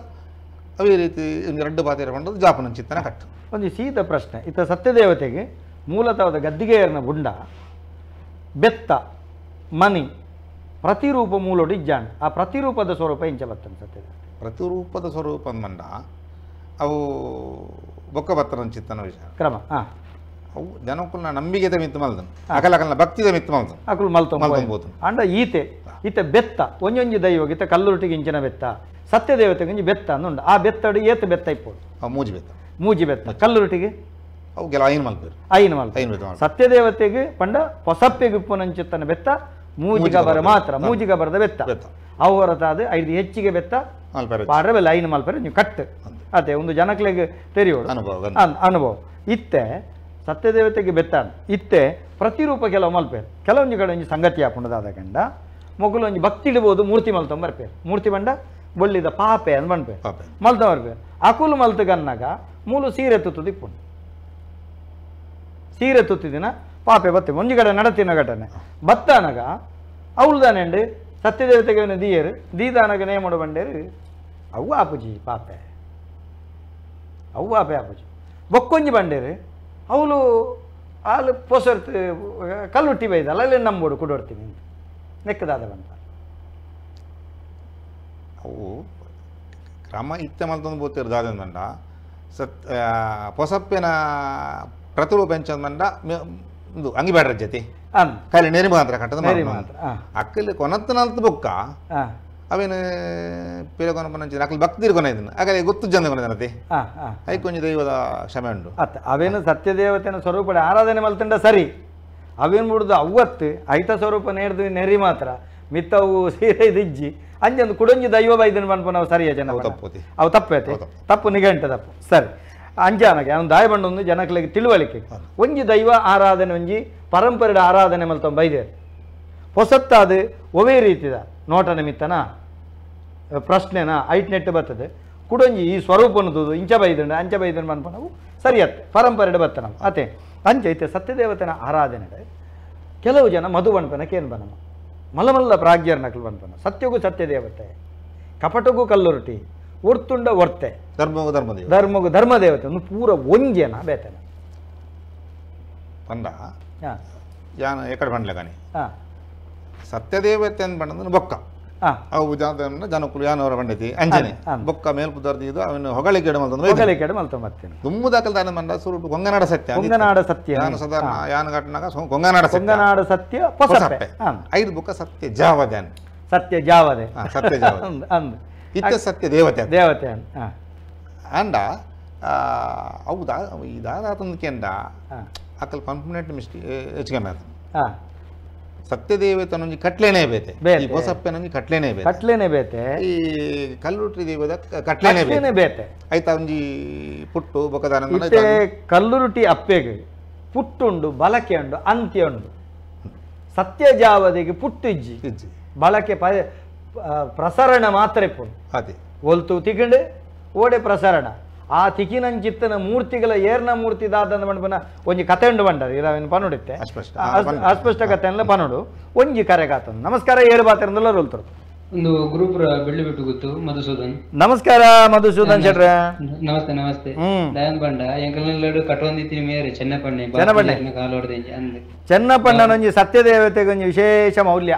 ಅವೇ ರೀತಿ ಒಂಜಿ ರಡ್ಡು ಪಾತ್ರ ಪಂಡದು ಜಾಪನ ಚಿತ್ತನ ಕಟ್ಟು ಒಂದು ಸೀದ ಪ್ರಶ್ನೆ ಇತ ಸತ್ಯದೇವತೆಗೆ ಮೂಲತಃ ಗದ್ದಿಗೆಯರ್ನ ಬುಂಡ ಬೆತ್ತ ಮನಿ ಪ್ರತಿರೂಪ ಮೂಲೋಡು ಇಜ್ಜಾಣ್ ಆ ಪ್ರತಿರೂಪದ ಸ್ವರೂಪ ಇಂಚ ಬತ್ತನ್ ಸತ್ಯದೇವತೆ ಪ್ರತಿರೂಪದ ಸ್ವರೂಪ ಮಂಡ ಅವು ಬೊಕ್ಕ ಬತ್ತನ ಚಿತ್ತನ ವಿಷಯ ಕ್ರಮ ಅವು ಜನಕುಲ್ನ ನಂಬಿಕೆದ ಮಿತ್ತು ಮಲ್ದನ್ ಅಕಲಕಲ್ನ ಭಕ್ತಿದ ಮಿತ್ತು ಮಲ್ದನ್ ಅಕುಲು ಮಲ್ತೊಂಬೋದು ಅಂಡ ಈತೆ ಈತೆ ಬೆತ್ತ ಒಂಜೊಂಜಿ ದೈವಗೆ ಈತ ಕಲ್ಲುರುಟಿಗೆ ಇಂಚಿನ ಬೆತ್ತ ಸತ್ಯದೇವತೆಗೆ ಒಂಜಿ ಬೆತ್ತ ಅಂದುಂಡು ಆ ಬೆತ್ತಡು ಏತ ಬೆತ್ತ ಇಪ್ಪೋಡು ಮೂಜಿ ಬೆತ್ತ ಮೂಜಿ ಬೆತ್ತ ಕಲ್ಲುರುಟಿಗೆ ಅವು ಕೆಲ ಐನ್ ಮಲ್ಪೇರು ಐನ್ ಮಲ್ಪೇರು ಸತ್ಯದೇವತೆಗೆ ಪಂಡ ಹೊಸಪ್ಪೆಗೆ ಉಪ್ಪುನಂಚಿತ್ತನ ಬೆತ್ತ ಮೂಜಿಗಬರ ಮಾತ್ರ ಮೂಜಿಗಬರದ ಬೆತ್ತ ಅವು ಹೊರತಾದ ಐದು ಹೆಚ್ಚಿಗೆ ಬೆತ್ತ ಪಾಡ್ರೆ ಬೆಲ್ಲ ಐನ್ ಮಲ್ಪೇರು ನೀವು ಕಟ್ಟು ಅದೇ ಒಂದು ಜನಕ್ಲೆಗೆ ತೆರೆಯೋಡು ಅನುಭವ ಇತ್ತೆ ಸತ್ಯದೇವತೆಗೆ ಬೆತ್ತ ಇತ್ತೆ ಪ್ರತಿರೂಪ ಕೆಲವು ಮಲ್ಪೇರು ಕೆಲವೊಂದು ಕಡೆ ಒಂಜಿ ಸಂಗತಿ ಹಾಕೊಂಡದಾದ ಗಂಡ ಮೊಗಲು ಒಂಜಿ ಭಕ್ತಿ ಇಡ್ಬೋದು ಮೂರ್ತಿ ಮಲ್ತೊಂಬರ್ಪೇರು ಮೂರ್ತಿ ಬಂಡ ಬೊಳ್ಳಿದ ಪಾಪೆ ಅಂದ್ ಬಂಡ್ಪೇರು ಮಲ್ತೊಂಬರ್ಪೇರು ಅಕುಲು ಮಲ್ತಗನ್ನಾಗ ಮೂಲು ಸೀರೆ ತುತ್ತದ ಇಪ್ಪುಂಡು ಸೀರೆ ತುತ್ತಿದಿನ ಪಾಪೆ ಬತ್ತೆ ಒಂಜಿ ಕಡೆ ನಡತಿನ ಘಟನೆ ಬತ್ತಾನಗ ಅವಳು ಸತ್ಯದೇವತೆಗೆ ದೀಯರು ದೀದಾನಗ ನೇಮಡು ಬಂಡೇರು ಅವು ಆಪುಜಿ ಪಾಪೆ ಅವು ಆಪೆ ಆಪುಜಿ ಬೊಕ್ಕೊಂಜಿ ಬಂಡೇರು ಅವಳು ಆಲು ಪೊಸರ್ತು ಕಲ್ಲುಟ್ಟಿ ಬೈದಲ್ಲ ಅಲ್ಲಿ ನಂಬೋಡು ಕುಡೋಡ್ತೀನಿ ಅಂತ ನೆಕ್ಕದಾದ ಬಂತ ಅವು ಕ್ರಮ ಇತ್ತೆ ಮಲ್ತೊಂದು ಬೋತಿರು ದಾದಂಡ ಸತ್ ಪೊಸಪ್ಪೆನ ಪ್ರತಿರೂಪ ಎಂಚಂದ ಒಂದು ಅಂಗಿ ಬೇಡ್ರ ಜೊತೆ ಖಾಲಿ ನೇರಿ ಮಾತ್ರ ಕಟ್ಟದ ಮಾತ್ರ ಅಕ್ಕಲ್ಲಿ ಕೊನತ್ತನಲ್ತು ಬೊಕ್ಕ ಅವೇನು ಪಿರ ಕೊನಪನಂಚಿನ ಅಕ್ಕಲು ಭಕ್ತಿರು ಕೊನ ಇದನ್ನು ಆಗಲೇ ಗೊತ್ತು ಜನ ಕೊನದನತೆ ಐಕೊಂಜಿ ದೈವದ ಕ್ಷಮೆ ಉಂಟು ಅತ್ತ ಅವೇನು ಸತ್ಯದೇವತೆನ ಸ್ವರೂಪ ಆರಾಧನೆ ಮಲ್ತಂಡ ಸರಿ ಅವೇನು ಬಿಡುದು ಅವ್ವತ್ತು ಐತ ಸ್ವರೂಪ ನೇರ್ದು ನೆರಿ ಮಾತ್ರ ಮಿತ್ತವು ಸೀರೆ ಇಜ್ಜಿ ಅಂಜೊಂದು ಕುಡೊಂಜಿ ದೈವ ಬೈದನ್ ಪನ್ಪ ನಾವು ಸರಿಯ ಜನ ಅವು ತಪ್ಪೈತೆ ತಪ್ಪು ನಿಘಂಟ ತಪ್ಪು ಸರಿ ಅಂಜಾನಗೆ ಅವನು ದಾಯ ಬಂಡೊಂದು ಜನಕ್ಲೆಗೆ ತಿಳುವಳಿಕೆ ಒಂಜಿ ದೈವ ಆರಾಧನೆ ಒಂಜಿ ಪರಂಪರೆಯ ಆರಾಧನೆ ಮಲ್ತೊಂಬ ಬೈದೆ ಹೊಸತ್ತಾದ ಒವೇ ರೀತಿದ ನೋಟ ನಿಮಿತ್ತನ ಪ್ರಶ್ನೆನ ಐಟ್ ನೆಟ್ಟು ಬರ್ತದೆ ಕುಡೊಂಜಿ ಈ ಸ್ವರೂಪನದು ಇಂಚ ಬೈದಂಡ ಅಂಚ ಬೈದಂಡ ಅನ್ಪ ನಾವು ಸರಿಯತ್ತೆ ಪರಂಪರೆಡ್ ಬತ್ತ ನಾವು ಅತೆ ಅಂಚೈತೆ ಸತ್ಯದೇವತೆನ ಆರಾಧನೆ ಕೆಲವು ಜನ ಮಧು ಬಣ್ಪನ ಕೇನ್ ಬನಮ ಮಲ್ಲ ಪ್ರಾಜ್ಞರ ನಕಲು ಬಣ್ಪನ ಸತ್ಯಗೂ ಸತ್ಯದೇವತೆ ಕಪಟಗೂ ಕಲ್ಲುರುಟಿ ಒರ್ತುಂಡ ಒರ್ತೆ ಧರ್ಮಗೂ ಧರ್ಮದೇವ ಧರ್ಮಗೂ ಧರ್ಮದೇವತೆ ಒಂದು ಪೂರ ಒಂಜೇನ ಬೇತನ ಪಂಡ ಯಾನ ಎಕಡೆ ಬಂಡ್ಲಗಾನಿ ಸತ್ಯದೇವತೆ ಅಂದ್ ಬಂಡಂದ್ರೆ ಬೊಕ್ಕ ಅವು ಜಾತ ಜನಕುಲು ಯಾನವರ ಬಂಡೈತಿ ಅಂಜನೆ ಬೊಕ್ಕ ಮೇಲ್ಪುದರ್ದು ಇದು ಅವನು ಹೊಗಳಿಕೆ ಹೊಗಳಿಕೆ ಮಲ್ತೊಂಬತ್ತೇನೆ ದುಮ್ಮು ದಾಖಲೆ ದಾನ ಮಂಡ ಸುರುಟು ಕೊಂಗನಾಡ ಸತ್ಯ ಕೊಂಗನಾಡ ಸತ್ಯ ಯಾನು ಸಾಧಾರಣ ಯಾನ ಘಟನಾಗ ಕೊಂಗನಾಡ ಸತ್ಯ ಕೊಂಗನಾಡ ಸತ್ಯ ಪೊಸಪ್ಪೆ ಐದು ಬೊಕ್ಕ ಸತ್ಯ ಜಾವದೆ ಸತ್ಯ ಜಾವದೆ ಸತ್ಯ ಜಾವದೆ ಅಂದ್ ಇತ್ತ ಸತ್ಯ ದೇವತೆ ದೇವತೆ ಅಂಡ ಅವು ದಾ ಈ ದಾದಾತಂದಕೆಂಡ ಅಕಲ್ ಪಂಪ್ನೆಟ್ ಮಿಸ್ಟಿ ಹೆಚ್ಚಿಗೆ ಸತ್ಯದೇವತನೊಂಜಿ ಕಟ್ಲೇನೆ ಬೇತೆ ಈ ಬೊಸಪ್ಪನೊಂಜಿ ಕಟ್ಲೇನೆ ಬೇತೆ ಕಟ್ಲೇನೆ ಬೇತೆ ಈ ಕಲ್ಲುಟ್ರಿ ದೇವದ ಕಟ್ಲೇನೆ ಬೇತೆ ಬೇತೆ ಆಯ್ತಾ ಒಂಜಿ ಪುಟ್ಟು ಬೊಕದಾನ ಇತ್ತೆ ಕಲ್ಲುರುಟಿ ಅಪ್ಪೆಗೆ ಪುಟ್ಟುಂಡು ಬಳಕೆ ಉಂಡು ಅಂತ್ಯ ಉಂಡು ಸತ್ಯಜಾವದಿಗೆ ಪುಟ್ಟಿಜ್ಜಿ ಬಳಕೆ ಪ್ರಸರಣ ಮಾತ್ರ ಇಪ್ಪು ಅದೇ ಒಲ್ತು ತಿಕ್ಕಂಡು ಓಡೆ ಪ್ರಸರಣ ಆ ತಿಕ್ಕಿನಂಚಿತ್ತನ ಮೂರ್ತಿಗಳ ಏರ್ನ ಮೂರ್ತಿ ದಾದಂದ ಮಂಡಪನ ಒಂಜಿ ಕತೆ ಉಂಡು ಬಂಡರು ಇರವೇನು ಪನುಡಿತ್ತೆ ಅಸ್ಪಷ್ಟ ಕತೆ ಅಲ್ಲ ಪನುಡು ಒಂಜಿ ಕರೆಗಾತ ನಮಸ್ಕಾರ ಏರು ಬಾತಿರಂದಲ್ಲ ರೋಲ್ತರು ಒಂದು ಗುರುಪುರ ಬೆಳ್ಳಿ ಬಿಟ್ಟು ಗೊತ್ತು ಮಧುಸೂದನ್ ನಮಸ್ಕಾರ ಮಧುಸೂದನ್ ಶೆಟ್ರೆ ನಮಸ್ತೆ ನಮಸ್ತೆ ದಯಾನ್ ಬಂಡ ಎಂಕಲ್ನೆಲ್ಲಡು ಕಟ್ಟೊಂದಿತ್ತೀನಿ ಮೇರೆ ಚೆನ್ನಪಣ್ಣೆ ಚೆನ್ನಪಣ್ಣೆ ಕಾಲೋಡ್ದೆ ಅಂದ್ ಚೆನ್ನಪಣ್ಣನೊಂಜಿ ಸತ್ಯದೇವತೆಗೊಂಜಿ ವಿಶೇಷ ಮೌಲ್ಯ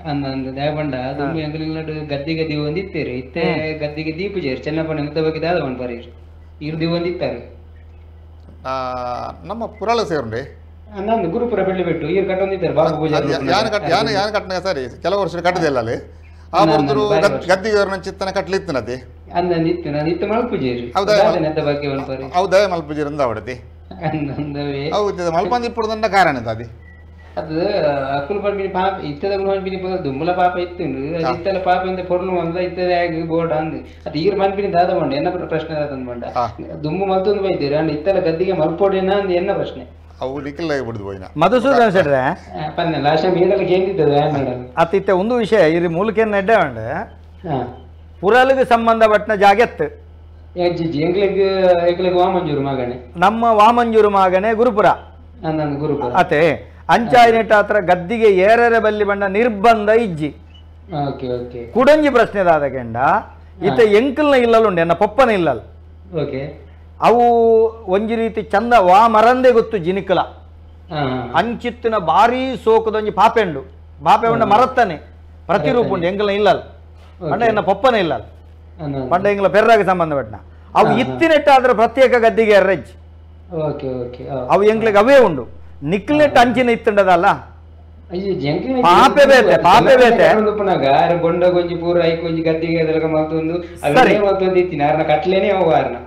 ಅಂದ ಅಂದ ದಯಬಂಡ ದುಂಬು ಎಂಕಲ್ನೆಲ್ಲಡು ಗದ್ದಿಗೆ ದೀವ ಒಂದಿತ್ತೇರು ಇತ್ತೆ ಗದ್ದಿಗೆ ದೀಪುಜೇರು ಚೆನ್ನಪಣ್ಣೆ ಮುದ್ದ ಬಗ್ಗೆ ದಾದ ಬಂಡ್ ಬರೀರು ಇರು ದೀವ ಒಂದಿತ್ತಾರೆ ನಮ್ಮ ಪುರಾಳ ಸೇರುಂಡೆ ನಂದು ಗುರುಪುರ ಬೆಳ್ಳಿ ಬಿಟ್ಟು ಇರು ಕಟ್ಟೊಂದಿದ್ದಾರೆ ಬಾಬು ಪೂಜೆ ಯಾನ ಕಟ್ ಯಾನ ಯಾನ ಕಟ್ಟನ ಸರಿ ಕೆಲವು ವರ್ಷ ಕಟ್ಟದಿಲ್ಲ ಅಲ್ಲಿ ಆ ಬರ್ತರು ಗದ್ದಿಗೆ ಚಿತ್ತನ ಕಟ್ಲಿತ್ತು ನದಿ ಅಂದ ಇತ್ತು ನಾನು ಇತ್ತು ಮಲ್ಪುಜೇರು ಬಗ್ಗೆ ಹೌದಾ ಮಲ್ಪುಜೇರು ಅಂದ ಅವಡತಿ ಹೌದು ಮಲ್ಪಂದಿ ಇಪ್ಪುದಂಡ ಕಾರಣ ಅದು ಅದು ಅಕ್ಕುಲ್ ಪಂಪಿನಿ ಪಾಪ ಇತ್ತದ ಪಂಪಿನಿ ದುಂಬುಲ ಪಾಪ ಇತ್ತು ಅದು ಇತ್ತಲ್ಲ ಪಾಪ ಅಂತ ಪೊರ್ಲು ಅಂದ ಇತ್ತದ ಆಗಿ ಬೋಡ ಅಂದ್ ಅದು ಈರ್ ಪಂಪಿನಿ ದಾದ ಬಂಡ ಎನ್ನ ಪ್ರಶ್ನೆ ದಾದ ಬಂಡ ದುಂಬು ಮಲ್ತೊಂದು ಬೈತೀರಿ ಅಂಡ್ ಇತ್ತಲ್ಲ ಗದ್ದಿಗೆ ಮಲ್ಪೋಡೇನ ಅಂದ್ ಎನ್ನ ಪ್ರಶ್ನೆ ಅವು ನಿಖಿಲ್ ಬಿಡುದು ಹೋಯ್ನ ಮಧುಸೂದನ್ ಶೆಟ್ರೆ ಪನ್ನೆ ಲಾಸ್ಟ್ ಟೈಮ್ ಈರಲ್ಲ ಕೇಂದಿದ್ದದ ಅತ್ತಿತ್ತೆ ಒಂದು ವಿಷಯ ಇರಿ ಮೂಲಕ್ಕೆ ನೆಡ್ಡೆ ಉಂಡು ಪುರಲಿಗೆ ಸಂಬಂಧಪಟ್ಟ ಜಾಗೆತ್ತು ವಾಮಂಜೂರು ಮಗನೆ ನಮ್ಮ ವಾಮಂಜೂರು ಮಗನೆ ಗುರುಪುರ ಗುರುಪುರ ಅತೆ ಅಂಚಾಯಿನೆಟ್ಟ ಹತ್ರ ಗದ್ದಿಗೆ ಏರರೆ ಬಲ್ಲಿ ಬಣ್ಣ ನಿರ್ಬಂಧ ಇಜ್ಜಿ ಕುಡಂಜಿ ಪ್ರಶ್ನೆದಾದ ಕೆಂಡ ಇತ್ತ ಎಂಕಲ್ನ ಇಲ್ಲಲ್ಲ ಉಂಡೆ ಎನ್ನ ಪೊಪ್ಪನ ಇಲ್ಲಲ್ಲ ಅವು ಒಂಜಿ ರೀತಿ ಚಂದ ವಾ ಮರಂದೆ ಗೊತ್ತು ಜಿನಿಕಲ ಅಂಚಿತ್ತಿನ ಭಾರೀ ಸೋಕದೊಂಜಿ ಪಾಪೆ ಉಂಡು ಪಾಪೆ ಉಂಡ ಮರತ್ತಾನೆ ಪ್ರತಿರೂಪ ಉಂಡು ಎಂಕಲ್ನ ಇಲ್ಲಲ್ಲ ಪಂಡ ಎನ್ನ ಪೊಪ್ಪನ ಇಲ್ಲಲ್ಲ ಪಂಡ ಎಂಕಲ ಪೆರ್ರಾಗ ಸಂಬಂಧಪಟ್ಟನ ಅವು ಇತ್ತಿನೆಟ್ಟಾದ್ರೆ ಪ್ರತ್ಯೇಕ ಗದ್ದಿಗೆ ಎರ್ರೆಜ್ಜಿ ಅವು ಎಂಕ್ಲಿಗೆ ಅವೇ ಉಂಡು ನಿಕ್ಲೆಟ್ ಅಂಚಿನ ಇತ್ತುಂಡದಲ್ಲ ಪಾಪೆ ಬೇತೆ ಪಾಪೆ ಬೇತೆ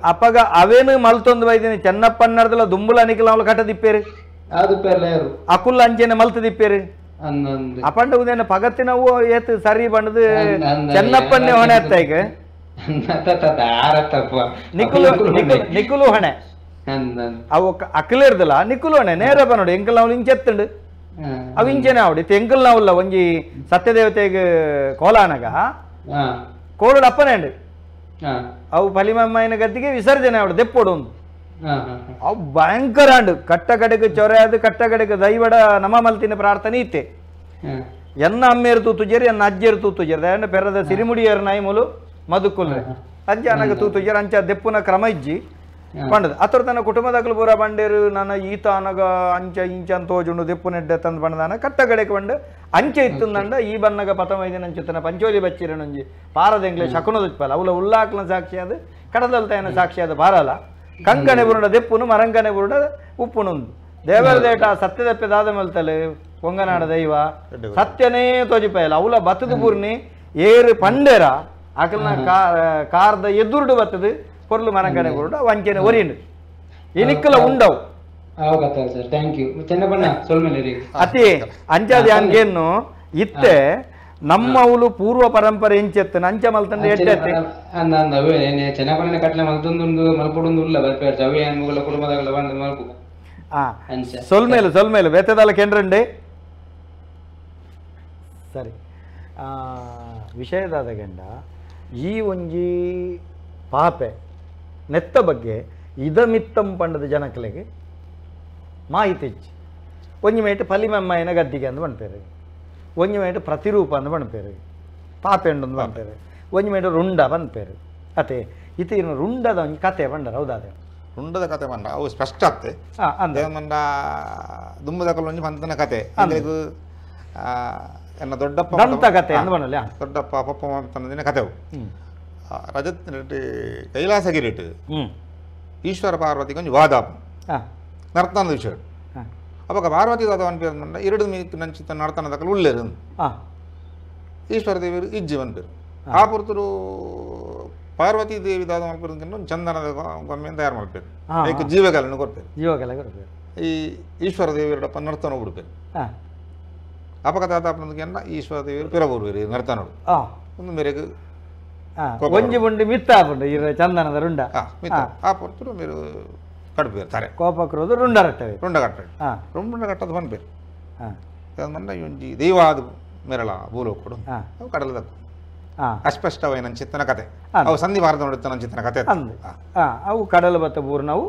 ಅಪ್ಪಗ ಅವೇನು ಮಲ್ತೊಂದು ಬೈದಿನಿ ಚೆನ್ನಪ್ಪನ್ನರ್ದಲ್ಲ ದುಂಬುಲ ಅನಿಕಲ ಅವಳು ಕಟ್ಟದಿಪ್ಪೇರು ಅಕುಲ್ಲ ಅಂಚೆನೆ ಮಲ್ತದಿಪ್ಪೇರು ಅಪಂಡ ಉದೇನ ಪಗತ್ತಿನ ಏತು ಸರಿ ಬಂಡದು ಚೆನ್ನಪ್ಪನ್ನೇ ಹೊಣೆ ಅತ್ತ ಈಗ ನಿಕ್ಕುಲು ನಿಕ್ಕುಲು ಹೊಣೆ ಅವು ಅಕ್ಕಲಿರ್ದಲ್ಲ ನಿಕ್ಕುಲು ಹೊಣೆ ನೇರ ಬನ್ನೋಡು ಎಂಕಲ್ ಅವಳು ಇಂಚೆತ್ತುಂಡು ಅವು ಇಂಚೆನೆ ಆವಡಿ ಎಂಕಲ್ ನಾವುಲ್ಲ ಒಂಜಿ ಸತ್ಯದೇವತೆಗೆ ಕೋಲಾನಗ ಕೋಲುಡು ಅಪ್ಪನೇ ಉಂಡು ಅವು ಪಲಿಮಮ್ಮನ ಗದ್ದಿಗೆ ವಿಸರ್ಜನೆ ಆವಡು ದೆಪ್ಪೋಡು ಒಂದು ಅವು ಭಯಂಕರ ಅಂಡು ಕಟ್ಟ ಕಡೆಗೆ ಚೊರೆ ಅದು ಕಟ್ಟ ಕಡೆಗೆ ದೈವಡ ನಮ ಮಲ್ತಿನ ಪ್ರಾರ್ಥನೆ ಇತ್ತೆ ಎನ್ನ ಅಮ್ಮೇರು ತೂತುಜೇರು ಎನ್ನ ಅಜ್ಜೇರು ತೂತುಜೇರು ದಯಂಡ ಪೆರದ ಸಿರಿಮುಡಿಯರು ನಾಯಿ ಮದುಕುಲ್ರೆ ಅಜ್ಜ ಅನಗ ತೂತುಜೇರು ಅಂಚ ದೆಪ್ಪುನ ಕ್ರಮ ಇಜ್ಜಿ ಪಂಡದು ಅತ್ರ ತನ್ನ ಕುಟುಂಬದಾಗಲು ಪೂರ ಬಂಡೇರು ನನ್ನ ಈತ ಅನಗ ಅಂಚ ಇಂಚ ಅಂತ ತೋಜುಂಡು ದೆಪ್ಪು ನೆಡ್ಡೆ ತಂದು ಬಂಡದಾನ ಕಟ್ಟ ಕಡೆಗೆ ಬಂಡು ಅಂಚೆ ಇತ್ತಂದಂಡ ಈ ಬನ್ನಗ ಪತಮೈದಿನ ಅಂಚುತ್ತನ ಪಂಚೋಲಿ ಬಚ್ಚಿರನೊಂಜಿ ಪಾರದೆಂಗ್ಲೆ ಶಕುನದುಪ್ಪಲ್ಲ ಅವಲ ಉಲ್ಲಾಕ್ಲ ಸಾಕ್ಷಿ ಅದು ಕಡದಲ್ತಾಯನ ಸಾಕ್ಷಿ ಅದು ಬಾರಲ್ಲ ಕಂಕಣೆ ಬುರುಂಡ ದೆಪ್ಪುನು ಮರಂಕಣೆ ಬುರುಂಡ ಉಪ್ಪುನುಂದು ದೇವರ ದೇಟ ಸತ್ಯದಪ್ಪೆ ದಾದ ಮಲ್ತಲೆ ಕೊಂಗನಾಡ ದೈವ ಸತ್ಯನೇ ತೋಜಿಪಾಯಲ್ಲ ಅವಲ ಬತ್ತದ ಪೂರ್ಣಿ ಏರು ಪಂಡೇರ ಅಕಲ್ನ ಕಾರ್ದ ಎದುರುಡು ಬತ್ತದು ಪೊರ್ಲು ಮರಂಕಣೆ ಬುರುಂಡ ವಂಚನೆ ಒರಿಂಡು ಇನಿಕ್ಕಲ ಉಂಡವು ಅತಿ ಅಂಚಾದ ಹಂಗೇನು ಇತ್ತೆ ನಮ್ಮವಳು ಪೂರ್ವ ಪರಂಪರೆ ಇಂಚೆತ್ತು ನಂಚ ಮಲ್ತಂದ್ರೆ ಎಟ್ಟೆತ್ತೆ ಸೊಲ್ಮೇಲು ಸೊಲ್ಮೇಲು ಬೇತೆದಲ್ಲ ಕೆಂಡ್ರಂಡೆ ಸರಿ ವಿಷಯದಾದ ಗಂಡ ಈ ಒಂಜಿ ಪಾಪೆ ನೆತ್ತ ಬಗ್ಗೆ ಇದಮಿತ್ತಂ ಪಂಡದ ಜನಕಲೆಗೆ ಮಾಹಿತಿ ಇಜ್ಜಿ. ಒಂಜಿ ಮೇಟ್ ಪಲಿಮಮ್ಮಯ್ಯನ ಗದ್ದಿಗೆ ಅಂದ್ ಪನ್ಪೆರ್, ಒಂಜಿ ಮೇಟ್ ಪ್ರತಿರೂಪ ಅಂದ್ ಪನ್ಪೆರ್, ಪಾಪೆಂಡು ಅಂದ್ ಪನ್ಪೆರ್, ಒಂಜಿ ಮೇಟ್ ರುಂಡ ಪನ್ಪೆರ್. ಅತೆ ಇತ್ತೆ ಇರ್ನ ರುಂಡದ ಒಂಜಿ ಕತೆ ಪಂಡರ ಹೌದಾದೆ? ರುಂಡದ ಕತೆ ಪಂಡ ಅವು ಸ್ಪಷ್ಟ ಅತ್ತೆ. ಪಂಡ ದುಂಬುದಕಲ್ ಒಂಜಿ ಪಂತನ ಕತೆ, ಎನ್ನ ದೊಡ್ಡಪ್ಪ ಕತೆ ಅಂದ್ ಪನೊಲಿ, ದೊಡ್ಡಪ್ಪ ಪಪ್ಪ ಮಂತನ ಕತೆವು. ರಜತ್ ಕೈಲಾಸಗಿರಿಟ್ ಈಶ್ವರ ಪಾರ್ವತಿಗೆ ಒಂಜಿ ವಾದ ನರ್ತನದ ವಿಷಯ. ಅವಾಗ ಪಾರ್ವತಿ ದಾದ ಪನ್ಪೇರು ಎರಡು ನಂಚಿತ ನರ್ತನದಕಲ್ ಉಳ್ಳೇರು, ಈಶ್ವರ ದೇವರು ಇಜ್ಜಿ ಪನ್ಪೇರು. ಆ ಪೊರ್ತುಡು ಪಾರ್ವತಿ ದೇವಿ ದಾದ ಮಲ್ಪೇರು ಚಂದನದ ಗೊಂಬೆಯನ್ನು ತಯಾರು ಮಲ್ಪೇರು, ಐಕ್ ಜೀವಗಲನ್ನು ಕೊರ್ಪೇರು, ಜೀವಗಲ ಕೊರ್ಪೇರು. ಈ ಈಶ್ವರ ದೇವಿಯರಪ್ಪ ನರ್ತನ ಬಿಡ್ಪೇರು. ಅಪಕ ದಾದ ಈಶ್ವರ ದೇವಿಯರು ಪಿರಬೂರ್ವೇರು ನರ್ತನೋಡು ಒಂದು ಮೇರೆಗೆ ಒಂಜಿ ಬುಂಡಿ ಮಿತ್ತ ಆಪುಂಡು ಇರ ಚಂದನದ ರುಂಡ ಮಿತ್ತ. ಆ ಪೊರ್ತುಡು ಮೇರು ಕಡ್ಪೇರು ತಾರೆ ಕೋಪಕ್ರೋದು ರುಂಡ ಕಟ್ಟವೆ, ರುಂಡ ಕಟ್ಟವೆ, ರುಂಡ ಕಟ್ಟದು ಪನ್ಪೇರು. ಪಂಡ ಒಂಜಿ ದೈವಾದ ಮೆರಳ ಭೂಲೋಕಡು ಅವು ಕಡಲದಕ್ಕು ಅಸ್ಪಷ್ಟವೈನ ಚಿತ್ತನ ಕತೆ, ಅವು ಸಂಧಿ ಭಾರತ ನೋಡುತ್ತ ಚಿತ್ತನ ಕತೆ. ಅವು ಕಡಲ ಬತ್ತ ಬೂರ್ನವು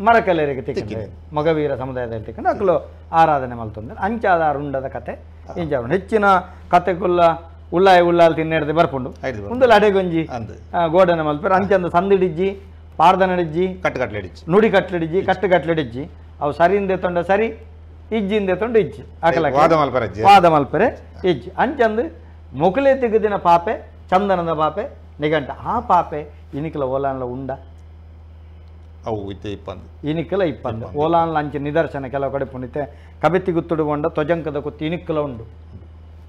ಮರಕಲೆರಿಗೆ ತಿಕ್ಕಿದೆ ಮಗವೀರ ಸಮುದಾಯದಲ್ಲಿ ತಿಕ್ಕೊಂಡು ಅಕ್ಲು ಆರಾಧನೆ ಮಲ್ತೊಂದು ಅಂಚಾದ ರುಂಡದ ಕತೆ ಇಂಚ. ಹೆಚ್ಚಿನ ಕತೆಗುಲ್ಲ ಉಳ್ಳಾಯ ಉಳ್ಳಾಲ್ ತಿನ್ನೇಡ್ದೆ ಬರ್ಪುಂಡು, ಒಂದು ಲಡೆಗೊಂಜಿ ಗೋಡನೆ ಮಲ್ಪೇರು. ಅಂಚಂದ ಸಂದಿಡಿಜ್ಜಿ, ಪಾರ್ದನಡಿಜ್ಜಿ, ಕಟ್ಟು ಕಟ್ಲೆಡಿಜ್ಜಿ, ನುಡಿ ಕಟ್ಲೆಡಿಜ್ಜಿ, ಕಟ್ಟು ಕಟ್ಲೆಡಿಜ್ಜಿ. ಅವು ಸರಿಂದೆ ತೊಂಡ ಸರಿ, ಇಜ್ಜಿಂದೆ ತೊಂಡ ಇಜ್ಜಿ, ಅಕಲ ವಾದ ಮಲ್ಪರೆ ಇಜ್ಜಿ. ಅಂಚಂದು ಮೊಕಲೆ ತೆಗೆದಿನ ಪಾಪೆ ಚಂದನದ ಪಾಪೆ ನಿಘಂಟ. ಆ ಪಾಪೆ ಇನಿಕಲ ಓಲಾನ್ಲ ಉಂಡ ಅವು ಇತ್ತೆ ಇಪ್ಪಂದು, ಇನಿಕಲ ಇಪ್ಪಂದು ಓಲಾನ್ಲ ಅಂಚೆ ನಿದರ್ಶನ ಕೆಲವು ಕಡೆ ಪುಣಿತೆ ಕಬೆತ್ತಿ ಗುತ್ತುಡು ಕೊಂಡ ತೊಜಂಕದ ಕುತ್ತಿ ಇನಿಕಲ ಉಂಡು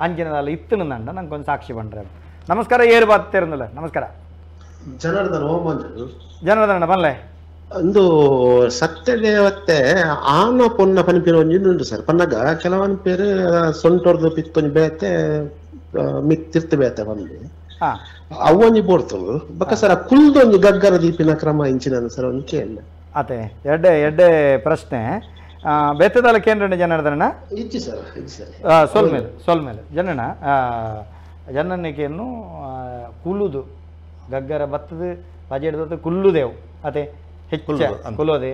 ಅಂಚಿನದಲ್ಲ ಇತ್ತನಂಡ ನಂಗೊಂದು ಸಾಕ್ಷಿ ಬಂಡ್ರೆ. ನಮಸ್ಕಾರ, ಏರು ಬಾತ್ತಿರಲ್ಲ. ನಮಸ್ಕಾರ ಜನಾರ್ದನ ಓಮಂಜು ಜನಾರ್ದನ ಬಲ್ಲೆ. ಒಂದು ಸತ್ಯದೇವತೆ ಆನ ಪೊನ್ನ ಪನಿಪಿನ ಒಂಜಿ ಉಂಟು ಸರ್. ಪನ್ನಗ ಕೆಲವೊಂದು ಪೇರು ಸೊಂಟೊರ್ದು ಪಿತ್ತೊಂಜಿ ಬೇತೆ ಮಿತ್ತಿರ್ತು ಬೇತೆ ಬಂದು ಅವೊಂಜಿ ಬೋಡ್ತು ಬೊಕ್ಕ ಸರ್ ಕುಲ್ದೊಂಜಿ ಗಗ್ಗರ ದೀಪಿನ ಕ್ರಮ ಇಂಚಿನ ಸರ್ ಒಂಜಿ ಕೇಳ ಅತೆ ಎಡ್ಡೆ ಎಡ್ಡೆ ಪ್ರಶ್ನೆ. ಬೇತೆದಲ್ಲ ಕೇಂದ್ರ ಜನಾರ್ದನ ಇಜ್ಜಿ ಸರ್, ಇಜ್ಜಿ ಸರ್. ಸೊಲ್ಮೇಲೆ ಸೊಲ್ಮೇಲೆ ಜನನ ಜನನಿಕೆಯನ್ನು ಕುಲ್ಲುದು ಗಗ್ಗರ ಬತ್ತದ ಪಜೆಡ್ದದ್ದು ಕುಲ್ಲುದೇವು ಅತೆ ಹೆಚ್ಚು ಕುಲೋದೆ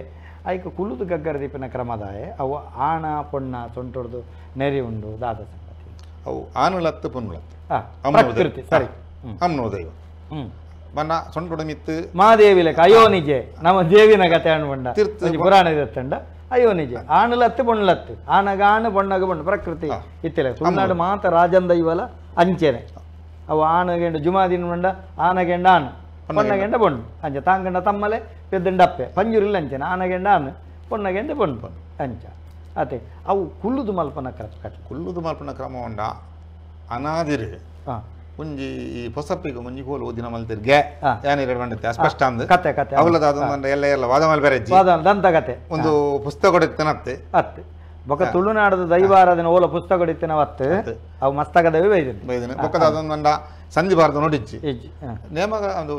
ಐಕ ಕುಲ್ಲುದು ಗಗ್ಗರ ದೀಪಿನ ಕ್ರಮದಾಯ ಅವು ಆಣ ಪೊಣ್ಣ ಸೊಂಟೊಡ್ದು ನೆರಿ ಉಂಡು ದಾದ ಸಂಗತಿ. ಅವು ಆನುಲತ್ತು ಪೊನ್ನುಲತ್ತು ಪ್ರಕೃತಿ ಸರಿ ಅಮ್ನೋ ದೈವ ಬನ್ನ ಸೊಂಟೊಡ ಮಿತ್ತು ಮಾದೇವಿ ಲೆಕ್ಕ ಅಯ್ಯೋ ನಿಜೆ ನಮ್ಮ ದೇವಿನ ಕತೆ ಅಣ್ಬಂಡ ಪುರಾಣ ಇರತ್ತಂಡ ಅಯ್ಯೋ ನಿಜ ಆಣುಲತ್ತು ಬೊಣ್ಣಲತ್ತು ಆನಗ ಆಣು ಬೊಣ್ಣಗ ಬೊಣ್ಣು ಪ್ರಕೃತಿ ಇತ್ತಿಲ್ಲ. ತುಳುನಾಡು ಮಾತ ರಾಜನ್ ದೈವಲ ಅಂಚೆನೆ ಅವು ಆನಗೆಂಡು ಜುಮಾದಿನ ಬಂಡ ಆನಗೆಂಡ ಆಣು ಪೊನ್ನಗೆಂಡ ಬೊಣ್ಣು ಅಂಚ ತಾಂಗಂಡ ತಮ್ಮಲೆ ಪೆದ್ದಂಡ ಅಪ್ಪೆ ಪಂಜುರಿಲ್ಲ ಅಂಚೆನೆ ಆನಗೆಂಡ ಆನು ಪೊನ್ನಗೆಂಡ ಬೊಣ್ಣು ಅಂಚ ಅತೆ. ಅವು ಕುಲ್ಲುದು ಮಲ್ಪನ ಕ್ರಮ, ಕುಲ್ಲುದು ಮಲ್ಪನ ಕ್ರಮ ಉಂಡ ಅನಾದಿರು ಒಂಜಿ ಈ ಪೊಸಪ್ಪಿಗೆ ಒಂಜಿ ಕೋಲು ದಿನ ಮಲ್ತಿರ್ಗೆ ಯಾನಿರ ಬಂಡತ್ತೆ ಅಸ್ಪಷ್ಟ ಅಂದ್ ಕತೆ ಕತೆ ಅವಲದಾದ ಎಲ್ಲ ಎಲ್ಲ ವಾದ ಮಲ್ಪೆರಜ್ಜಿ ದಂತ ಕತೆ ಒಂದು ಪುಸ್ತಕ ಇತ್ತನತ್ತೆ ಅತ್ತೆ. ಬೊಕ ತುಳುನಾಡದ ದೈವಾರಾಧನೆ ಓಲ ಪುಸ್ತಕ ಇತ್ತಿನ ವತ್ತು ಅವು ಮಸ್ತಕ ದೈವ ಬೈದಿನ ಬೊಕ್ಕದಾದ ಸಂಧಿ ಭಾರತ ನೋಡಿಜ್ಜಿ ನೇಮ ಒಂದು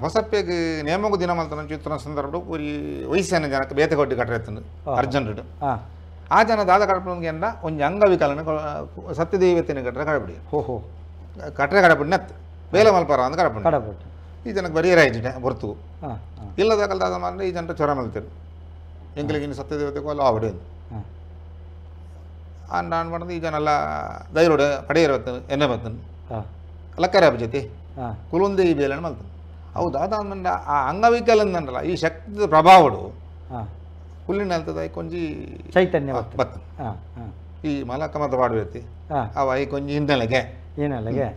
ಹೊಸಪ್ಪೆಗೆ ನೇಮಗು ದಿನ ಮಲ್ತನ ಚಿತ್ರ ಸಂದರ್ಭ ಉರಿ ವಯಸ್ಸಿನ ಜನಕ್ಕೆ ಬೇತೆ ಕೊಟ್ಟು ಕಟ್ಟರೆ ಅರ್ಜೆಂಟ್ ಆ ಜನ ದಾದ ಕಡಪಡಿಗೆ ಅಂದ ಒಂಜಿ ಅಂಗವಿಕಲನ ಸತ್ಯದೇವತೆನ ಕಟ್ಟರೆ ಕಡಪಡಿ ಹೋ ಹೋ ಕಟ್ಟರೆ ಕಡಪಡಿ ನತ್ ಬೇಲೆ ಮಲ್ಪಾರ ಅಂತ ಕಡಪಡಿ ಕಡಪಡಿ ಈ ಜನಕ್ಕೆ ಬರಿಯರಾಯ್ತು ಹೊರ್ತು ಇಲ್ಲದ ಕಲ್ದಾದ ಮಾತ್ರ ಈ ಜನರ ಚೊರ ಮಲ್ತಿರು ಎಂಗ್ಲಿಗೆ ಇನ್ನು ಸತ್ಯದೇವತೆ ಅಲ್ಲ ಆವಡೆ ನಾನು ಮಾಡೋದು ಈ ಜನ ಎಲ್ಲ ಧೈರ್ಯ ಪಡೆಯರ ಬತ್ತನು ಎಣ್ಣೆ ಬತ್ತನು ಲಕ್ಕರೆ ಜೊತೆ ಕುಲುಂದೆ ಈ ಬೇಲನ್ನು ಮಲ್ತನು. ಹೌದು ಅದಾದ ಆ ಅಂಗವೈಕಲ್ಯ ಈ ಶಕ್ತಿದ ಪ್ರಭಾವಡು ಹುಲ್ಲಿನ ಅಲ್ತದ ಕೊಂಜಿ ಚೈತನ್ಯ ಬತ್ತನು ಈ ಮಲಕ ಮತ ಪಾಡುವೆತ್ತಿ ಅವ I ಕೊಂಜಿ ಹಿನ್ನೆಲೆಗೆ ಹಿನ್ನೆಲೆಗೆ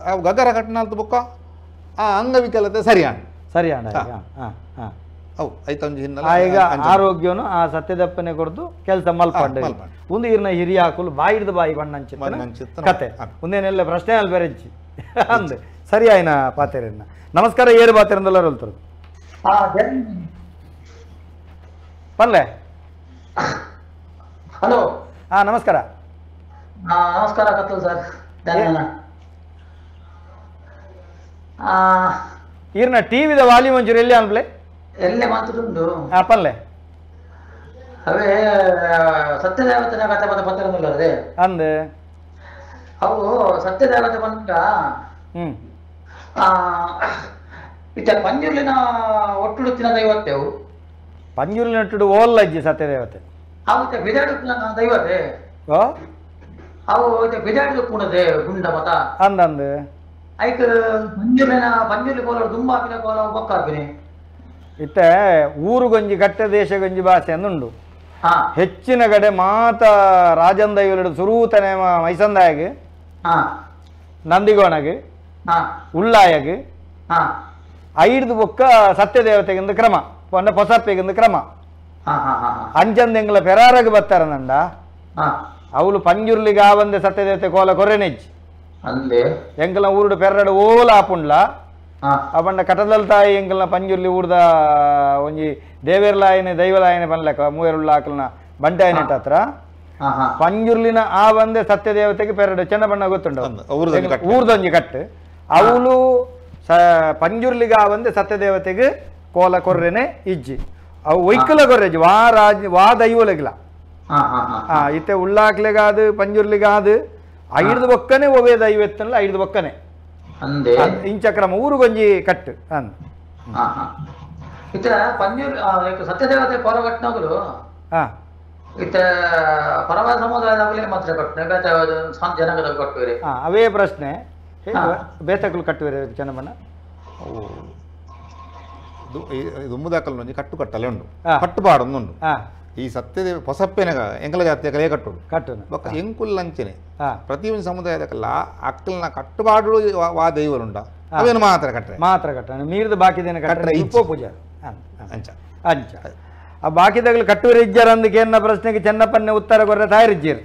ಅವು ಗಗ್ಗರ ಕಟ್ಟನಾಲ್ತು ಬೊಕ್ಕ ಆ ಅಂಗವಿಕಲತೆ ಸರಿಯಾಣ ಸರಿಯಾಣ ಅವು ಐತೊಂಜಿ ಹಿನ್ನೆಲೆ ಈಗ ಆರೋಗ್ಯನು ಆ ಸತ್ಯದಪ್ಪನೆ ಕೊಡ್ದು ಕೆಲಸ ಮಲ್ಪಂಡ ಒಂದು ಇರ್ನ ಹಿರಿಯ ಹಾಕಲು ಬಾಯಿಡ್ದು ಬಾಯಿ ಬಣ್ಣಂಚಿತ್ತ ಕತೆ ಒಂದೇನೆಲ್ಲ ಪ್ರಶ್ನೆ ಅಲ್ಲಿ ಬೇರೆಜ್ಜಿ ಅಂದೆ ಸರಿ ಆಯ್ನ ಪಾತೆರನ್ನ. ನಮಸ್ಕಾರ, ಏರು ಪಾತೆರಂದೆಲ್ಲ ಹೇಳ್ತಾರೆ ಪಲ್ಲೆ. ಹಲೋ, ಹಾ ನಮಸ್ಕಾರ. ನಮಸ್ಕಾರ ಕತ್ತಲ್ ಸರ್. ಈರ್ನ ಟಿವಿದ ವಾಲ್ಯೂಮ್ ಒಂಚೂರು ಎಲ್ಲಿ ಅನ್ಪ್ಲೆ ಎಲ್ಲೇ ಮಾತುಂಡು ಪಲ್ಲೆ ಅವೇ ಸತ್ಯದೇವತನ ಕಥೆ ಪದ ಪತ್ರ ಅದೇ ಅಂದೆ ಅವು ಸತ್ಯದೇವತೆ ಬಂದ ಇತ್ತ ಪಂಜುರ್ಲಿನ ಒಟ್ಟುಡುತ್ತಿನ ದೈವತ್ತೆವು ಪಂಜುರ್ಲಿ ನಟ್ಟುಡು ಓಲ್ಲಜ್ಜಿ ಸತ್ಯದೇವತೆ ಅವು ಬಿದಾಡು ದೈವತೆ ಓ ಅವು ಬಿದಾಡು ಕೂಡದೆ ಗುಂಡ ಮತ ಅಂದಂದು ಐಕ್ ಪಂಜುರ್ಲಿನ ಪಂಜುರ್ಲಿ ಕೋಲ ದುಂಬ ಹಾಕಿನ ಕೋಲ ಬೊಕ್ಕ ಹಾಕಿನಿ ಇತ್ತೆ ಊರುಗೊಂಜಿ ಕಟ್ಟೆ ದೇಶಗೊಂಜಿ ಭಾಷೆ ಅಂದುಂಡು ಹೆಚ್ಚಿನ ಕಡೆ ಮಾತ ರಾಜನ್ ದೈವಲುಡು ಸುರೂತನೆ ಮೈಸಂದಾಯಗ್ ನಂದಿಗೋಣಗ್ ಉಳ್ಳಾಯಗ್ ಐಡ್ದು ಬೊಕ್ಕ ಸತ್ಯದೇವತೆಗಿಂದ ಕ್ರಮ ಪಂಡ ಪೊಸಪ್ಪೆಗಿಂದ ಕ್ರಮ ಅಂಚಂದ ಎಂಗ್ಲ ಪೆರಾರಗ್ ಬತ್ತಾರನಂಡ ಅವಳು ಪಂಜುರ್ಲಿಗೆ ಆವಂದೆ ಸತ್ಯದೇವತೆ ಕೋಲ ಕೊರೆನೆಜ್ಜಿ ಎಂಕಲ್ನ ಊರುಡು ಪೆರಡು ಓಲ ಆಪುಂಡ್ಲ ಅಪಂಡ ಕಟದಲ್ ತಾಯಿ ಎಂಕಲ್ನ ಪಂಜುರ್ಲಿ ಊರ್ದ ಒಂಜಿ ದೇವೇರ್ಲಾಯನೆ ದೈವಲಾಯನೆ ಪನ್ಲೆಕ ಮೂವೆರುಳ್ಳ ಆಕಲ್ನ ಬಂಟೆ ಆಯನೆಟ್ ಹತ್ರ ಪಂಜುರ್ಲಿನ ಆ ಬಂದೆ ಸತ್ಯದೇವತೆಗೆ ಪೆರಡು ಚೆನ್ನ ಬಣ್ಣ ಗೊತ್ತುಂಡು ಊರ್ದೊಂಜಿ ಕಟ್ಟು ಅವಳು ಪಂಜುರ್ಲಿಗೆ ಆ ಬಂದೆ ಸತ್ಯದೇವತೆಗೆ ಕೋಲ ಕೊರ್ರೆನೆ ಇಜ್ಜಿ ಅವು ಒಯ್ಕಲ ಕೊರ್ರೆಜ್ಜಿ ವಾ ರಾಜ ವಾ ದೈವಲೆಗ್ಲ ಇತ್ತೆ ಉಳ್ಳಾಕ್ಲೆಗಾದು ಪಂಜುರ್ಲಿಗಾದು ಐದು ಬೊಕ್ಕನೆ ಒವೇ ದೈವ ಎತ್ತನಲ್ಲ ಐದು ಬೊಕ್ಕನೆ ಇಂಚ ಕ್ರಮ ಊರುಗೊಂಜಿ ಕಟ್ಟು ಅಂದ್ ಇತ್ತ ಪಂಜುರ್ ಸತ್ಯದೇವತೆ ಕೋಲ ಕಟ್ಟಿನವರು ಇತ್ತ ಪರವ ಸಮುದಾಯದಾಗಲೇ ಮಾತ್ರ ಕಟ್ಟನೆ ಬೇತ ಜನಗದ ಕಟ್ಟುವಿರಿ ಅವೇ ಪ್ರಶ್ನೆ ಬೇತಕಲು ಕಟ್ಟುವಿರಿ ಚೆನ್ನಬಣ್ಣ ದುಮ್ಮುದಾಕಲ್ ಕಟ್ಟು ಕಟ್ಟಲೆ ಉಂಡು ಕಟ್ಟುಪಾಡೊಂದುಂಡು ಈ ಸತ್ಯದೇವ ಹೊಸಪ್ಪೆನಗ ಎಂಕಲ ಜಾತಿಯ ಕಲೆ ಕಟ್ಟುಡು ಕಟ್ಟು ಬೊಕ್ಕ ಎಂಕುಲ್ಲಂಚನೆ ಪ್ರತಿಯೊಂದು ಸಮುದಾಯದಕಲ್ಲ ಅಕ್ಕಲ್ನ ಕಟ್ಟುಪಾಡು ವಾ ದೈವರುಂಡ ಅವೇನು ಮಾತ್ರ ಕಟ್ಟರೆ ಮಾತ್ರ ಕಟ್ಟರೆ ಮೀರ್ದು ಬಾಕಿದೇನ ಕಟ್ಟರೆ ಇಪ್ಪೋ ಪೂಜೆ ಅಂಚ ಅಂಚ ಆ ಬಾಕಿದಾಗಲು ಕಟ್ಟುವರೆ ಇಜ್ಜಾರ ಅಂದಕ್ಕೆ ಎನ್ನ ಪ್ರಶ್ನೆಗೆ ಚೆನ್ನಪ್ಪನ್ನೇ ಉತ್ತರ ಕೊರ್ರೆ ತಾಯರಿಜ್ಜೀರು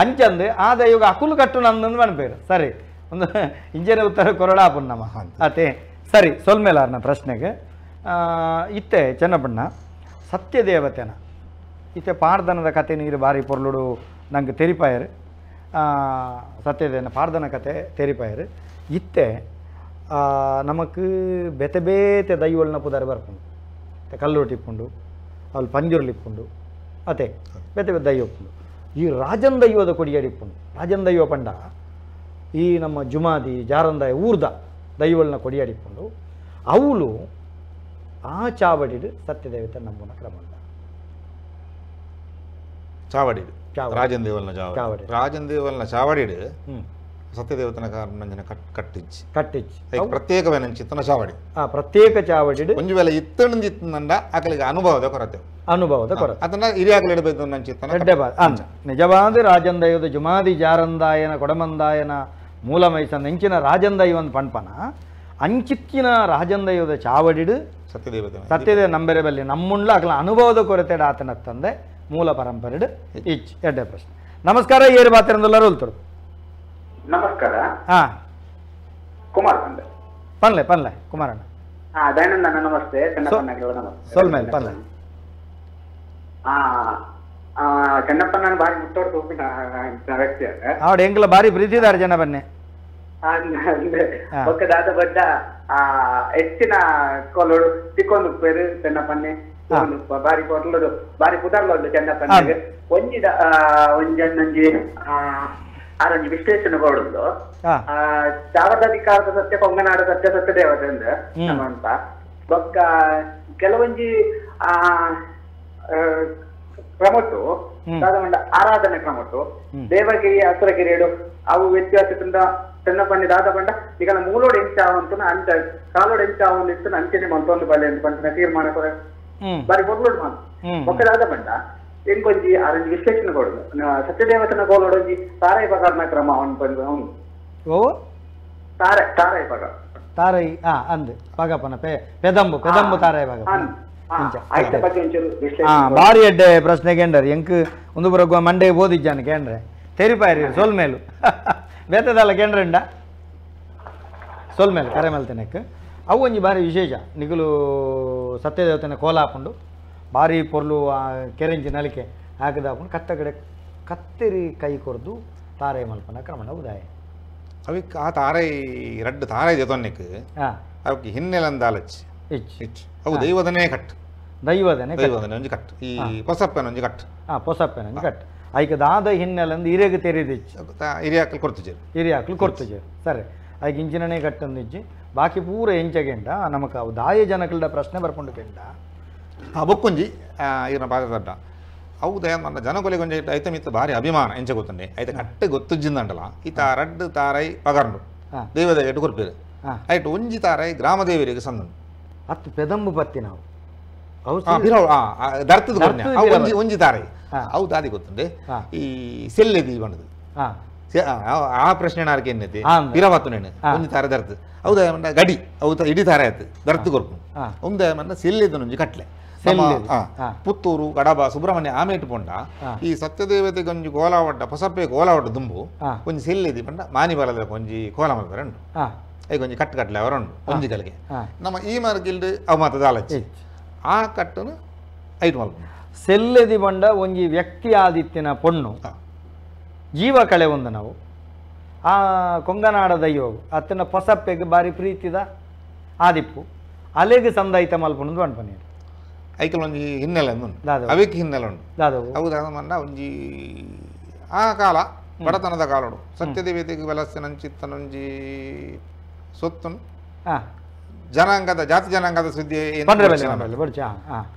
ಅಂಚಂದು ಆ ದೈವಗ ಅಕುಲು ಕಟ್ಟು ನಂದಂದು ಮನ್ಪೇರು ಸರಿ ಒಂದು ಇಂಜನೆ ಉತ್ತರ ಕೊರಡಾ ಪುನ್ನಮ ಅತೆ ಸರಿ ಸೊಲ್ಮೇಲಾರ್ನ ಪ್ರಶ್ನೆಗೆ ಇತ್ತೆ ಚೆನ್ನಪ್ಪಣ್ಣ ಸತ್ಯದೇವತೆನ ಇತ್ತೆ ಪಾರ್ದನದ ಕತೆ ನೀರು ಬಾರಿ ಪೊರ್ಲುಡು ನಂಗೆ ತೆರಿಪಾಯರು ಸತ್ಯದೇವನ ಪಾರ್ದನ ಕತೆ ತೆರಿಪಾಯರು ಇತ್ತೆ ನಮಕ್ ಬೇತೆ ಬೇತೆ ದೈವಳ್ನ ಪುದಾರ ಬರ್ಪುಂಡು ಕಲ್ಲುರೊಟ್ಟಿ ಇಪ್ಪುಂಡು ಅಲ್ಲಿ ಪಂಜುರ್ಲಿ ಇಪ್ಪುಂಡು ಅತೆ ಬೇತೆ ಬೇತೆ ದೈವ ಇಪ್ಪುಂಡು ಈ ರಾಜನ್ ದೈವದ ಕೊಡಿಯಾಡಿ ಇಪ್ಪುಂಡು ರಾಜನ್ ದೈವ ಪಂಡ ಈ ನಮ್ಮ ಜುಮಾದಿ ಜಾರಂದಾಯ ಊರ್ದ ದೈವಳ್ನ ಕೊಡಿಯಾಡಿ ಇಪ್ಪುಂಡು ಅವಳು ಆ ಚಾವಡಿಡು ಸತ್ಯದೇವತೆ ನಂಬುನ ಕ್ರಮ ಚಾವಡಿಡು ರಾಜನ್ ದೇವಲ್ನ ಚಾವಡಿ ರಾಜನ್ ದೇವಲ್ನ ಚಾವಡಿಡು ಸತ್ಯದೇವತನ ಕಾರಣಂಜನ ಕಟ್ಟಿಚ್ಚಿ ಕಟ್ಟಿಚ್ಚಿ ಪ್ರತ್ಯೇಕವೇನಂಚಿತ್ತನ ಚಾವಡಿ ಆ ಪ್ರತ್ಯೇಕ ಚಾವಡಿಡು ಒಂಜಿ ವೇಳೆ ಇತ್ತಣಂದು ಇತ್ತಂದ ಆಕಲಿಗೆ ಅನುಭವದ ಕೊರತೆ ಅನುಭವದ ಕೊರತೆ ಅದನ್ನ ಹಿರಿಯಾಕಲು ಇಡಬೇಕು ನಂಚಿತ್ತನ ಅಂದ ನಿಜವಾದ ರಾಜನ್ ದೈವದ ಜುಮಾದಿ ಜಾರಂದಾಯನ ಕೊಡಮಂದಾಯನ ಮೂಲ ಮೈಸನ್ ಎಂಚಿನ ರಾಜನ್ ದೈವನ್ ಪಣ್ಪನ ಅಂಚಿತ್ತಿನ ರಾಜನ್ ದೈವದ ಚಾವಡಿಡು ಸತ್ಯದೇವತೆ ಸತ್ಯದೇವ ನಂಬೆರೆ ಬಲ್ಲಿ ನಮ್ಮುಂಡ್ಲ ಅಕಲ ಅನುಭವದ ಕೊರತೆ ಆತನ ತಂದೆ ಮೂಲ ಪರಂಪರೆಡು ಇಚ್ ಎಡ್ಡೆ ಪ್ರಶ್ನೆ. ನಮಸ್ಕಾರ, ಏರು ಬಾತಿರಂದುಲ್ಲಾರು ಉಲ್ತರು. ನಮಸ್ಕಾರ. ಹಾ, ಕುಮಾರ್ ಪಂಡೆ. ಪನ್ಲೆ ಪನ್ಲೆ ಕುಮಾರಣ್ಣ. ಹಾ, ದಯಾನಂದ ಅಣ್ಣ ನಮಸ್ತೆ, ಚೆನ್ನಪ್ಪಣ್ಣ ನಮಸ್ತೆ. ಸೊಲ್ಮೇಲೆ ಪನ್ಲೆ. ಹಾ, ಚೆನ್ನಪ್ಪಣ್ಣ ಬಾರಿ ಮುಟ್ಟೋಡ್ ತೂಪಿನ ವ್ಯಕ್ತಿ ಅದ. ಆವಡ ಎಂಕಲ ಬಾರಿ ಪ್ರೀತಿದಾರ ಜನ ಬನ್ನೆ. ಬೊಕ್ಕ ದಾದ ಬಡ್ಡ ಆ ಹೆಚ್ಚಿನ ಕೋಲೋಡು ತಿಕ್ಕೊಂದು ಪೇರು ಚೆನ್ನಪ್ಪನ್ನೆ ಬಾರಿ ಕೊರ್ಲುಡು ಬಾರಿ ಪುದರ್ಲುಂಡು ಚೆನ್ನಪ್ಪನ್ನೆಗ್. ಒಂಜಿದ ಒಂಜನ್ನೊಂಜಿ ಆರೊಂಜಿ ವಿಶ್ಲೇಷಣೆ ಕೊಡುದು ಚಾವದಾಧಿಕಾರದ ಸತ್ಯ ಕೊಂಗನಾಡ ಸತ್ಯ ಸತ್ಯ ದೇವತೆ ಅಂದ್ ನಮ್ಮಂತ. ಬೊಕ್ಕ ಕೆಲವೊಂಜಿ ಆ ಕ್ರಮಟ್ಟು ದಾದ ಆರಾಧನೆ ಕ್ರಮಟ್ಟು ದೇವಗಿರಿ ಅಸುರಗಿರಿಯಡು ಅವು ವ್ಯತ್ಯಾಸದಿಂದ ಚೆನ್ನಪ್ಪಣ್ಣಿ ದಾದ ಬಂಡ ಈಗ ಮೂಲೋಡು ಎಂಚಾವಂತ ಅಂಚ ಕಾಲೋಡು ಎಂಚಾವಂತ ಅಂಚನೆ ಮಂತೊಂದು ಬಲ್ಲೆ ಅಂತ ಪಂಚಿನ ತೀರ್ಮಾನ ಬಾರಿ ಪೊರ್ಲುಡು ಮಾನ್. ಬೊಕ್ಕ ದಾದ ಬಂಡ ಎಂಕೊಂಜಿ ಆರೊಂಜಿ ವಿಶ್ಲೇಷಣೆ ಕೊಡುದು ಸತ್ಯದೇವತನ ಕೋಲೋಡೊಂಜಿ ತಾರೈ ಪಗರ್ನ ಕ್ರಮ ಅವನು ಬಂದು ಅವನು ಓ ತಾರೆ ತಾರೈ ಪಗ ತಾರೈ ಆ ಅಂದ್ ಪಗಪನ ಪೆದಂಬು ಪೆದಂಬು ತಾರೈ ಪಗ ಬಾರಿ ಎಡ್ಡೆ ಪ್ರಶ್ನೆ ಕೇಂಡ್ರಿ ಎಂಕ್ ಒಂದು ಬರಗುವ ಮಂಡೆ ಓದಿಜ್ಜಾನ ಕೇಂಡ್ರೆ ತೆರಿಪಾಯರಿ ಸೊಲ್ಮೇಲು ಬೇತದಲ್ಲ ಕೇಂದ್ರಂಡ ಸೊಲ್ಮೇಲು ಕರೆ ಮಲ್ತನೆಕ್ ಅವು ಒಂಜಿ ಬಾರಿ ವಿಶೇಷ ನಿಗುಲು ಸತ್ಯದೇವತನ ಕೋಲ ಹಾಕೊಂಡು ಬಾರಿ ಪೊರ್ಲು ಆ ಕೆರೆಂಚಿ ನಲಿಕೆ ಹಾಕಿದ ಹಾಕೊಂಡು ಕತ್ತ ಕಡೆ ಕತ್ತೆರಿ ಕೈ ಕೊರ್ದು ತಾರೆ ಮಲ್ಪನ ಕ್ರಮಣ ಉದಾಯ ಅವಿಕ್ ಆ ತಾರೈ ರಡ್ಡು ತಾರೈ ಜೊತೊನ್ನಿಕ್ ಅವಕ್ಕೆ ಹಿನ್ನೆಲಂದಾಲಚ್ಚಿ ಇಚ್ ಅವು ದೈವದನೇ ಕಟ್ಟು ದೈವದನೇ ದೈವದನೇ ಒಂಜಿ ಕಟ್ಟು ಈ ಪೊಸಪ್ಪನ ಒಂಜಿ ಕಟ್ಟು ಹಾಂ ಪೊಸಪ್ಪನ ಒಂಜಿ ಕಟ್ಟು ಐಕ ದಾದ ಹಿನ್ನೆಲಂದು ಹಿರಿಯಗೆ ತೆರೆದಿಚ್ಚಿ ಹಿರಿಯಾಕಲು ಕೊಡ್ತಿಜೇರು ಹಿರಿಯಾಕಲು ಕೊಡ್ತಿಜೇರು ಸರಿ ಐಕ ಇಂಚಿನನೇ ಕಟ್ಟಂದಿಜ್ಜಿ ಬಾಕಿ ಪೂರ ಎಂಚಗೆಂಡ ನಮಕ್ ಅವು ದಾಯ ಜನಕಲ್ಡ ಪ್ರಶ್ನೆ ಬರ್ಕೊಂಡು ಕೆಂಡ ಬೊಕ್ಕೊಂಜಿ ಈರ್ನ ಪಾತ್ರ ಅವು ದಯಾನಂದ ಜನಕೊಲೆ ಒಂಜಿ ಐತ ಮಿತ್ತ ಭಾರಿ ಅಭಿಮಾನ ಎಂಚ ಗೊತ್ತುಂಡೆ ಐತ ಕಟ್ಟೆ ಗೊತ್ತುಜ್ಜಿಂದಂಡಲ ಈ ತಾರಡ್ಡು ತಾರೈ ಪಗರ್ಂಡು ದೇವದ ಎಟ್ಟು ಕೊರ್ಪೇರು ಐಟ್ ಒಂಜಿ ತಾರೈ ಗ್ರಾಮ ದೇವರಿಗೆ ಸಂದಂಡು ಅತ್ತು ಪೆದಂಬು ಪತ್ತಿ ನಾವು ದರ್ತದ ಒಂಜಿ ಒಂಜಿ ತಾರೈ ಅವು ದಾದಿ ಗೊತ್ತುಂಡೆ ಈ ಸೆಲ್ಲೆದಿ ಬಂಡದು ಆ ಪ್ರಶ್ನೆ ನಾರಕ್ಕೆ ಎನ್ನೈತಿ ಪಿರವತ್ತು ಒಂಜಿ ತಾರ ದರ್ತು ಅವು ದಯಮಂಡ ಗಡಿ ಅವು ಇಡೀ ತಾರ ಆಯ್ತು ದರ್ತು ಕೊರ್ಪು ಒಂದು ದಯಮಂಡ ಸೆಲ್ಲೆದು ಒಂಜಿ ಕಟ್ಲೆ ಪುತ್ತೂರು ಕಡಬ ಸುಬ್ರಹ್ಮಣ್ಯ ಆಮೇಟು ಪೊಂಡ ಈ ಸತ್ಯದೇವತೆ ಒಂಜಿ ಕೋಲಾವಡ್ಡ ಹೊಸಪ್ಪೆ ಕೋಲಾವಡ್ಡ ದುಂಬು ಒಂಜಿ ಸೆಲ್ಲೆದಿ ಪಂಡ ಮಾನಿ ಬಲದ ಒಂಜಿ ಕೋಲ ಮಲ್ಪರೆ ಉಂಡು ಐಕ್ ಒಂಜಿ ಕಟ್ಟು ಕಟ್ಲೆ ಅವರ ಉಂಡು ಒಂಜಿ ಕಲಿಗೆ ನಮ್ಮ ಈ ಮಾರ್ಗಿಲ್ಡ್ ಅವು ಮಾತ ದಾಲಚ್ಚಿ ಆ ಕಟ್ಟನು ಐಟ್ ಮಲ್ಪ ಸೆಲ್ಲೆದಿ ಬಂಡ ಒಂಜಿ ವ್ಯಕ್ತಿ ಆದಿತ್ತಿನ ಪೊಣ್ಣು ಜೀವ ಕಳೆ ಒಂದು ನಾವು ಆ ಕೊಂಗನಾಡ ದೈಯೋಗು ಅತ್ತನ ಪೊಸಪ್ಪೆಗೆ ಬಾರಿ ಪ್ರೀತಿದ ಆದಿಪ್ಪು ಅಲೆಗೆ ಸಂದಾಯಿತ ಮಲ್ಪುಣದು ಪನ್ಪನೇರು ಐಕಲ್ ಒಂಜಿ ಹಿನ್ನೆಲೆ ಉಂಡು ಅವಿಕ್ ಹಿನ್ನೆಲೆ ಉಂಡು ಅವು ದಾದ ಒಂಜಿ ಆ ಕಾಲ ಬಡತನದ ಕಾಲಡು ಸತ್ಯದೇವತೆಗೆ ಬಲಸ್ತಿನಂಚಿತ್ತನೊಂಜಿ ಸೊತ್ತುನು ಜನಾಂಗದ ಜಾತಿ ಜನಾಂಗದ ಸುದ್ದಿ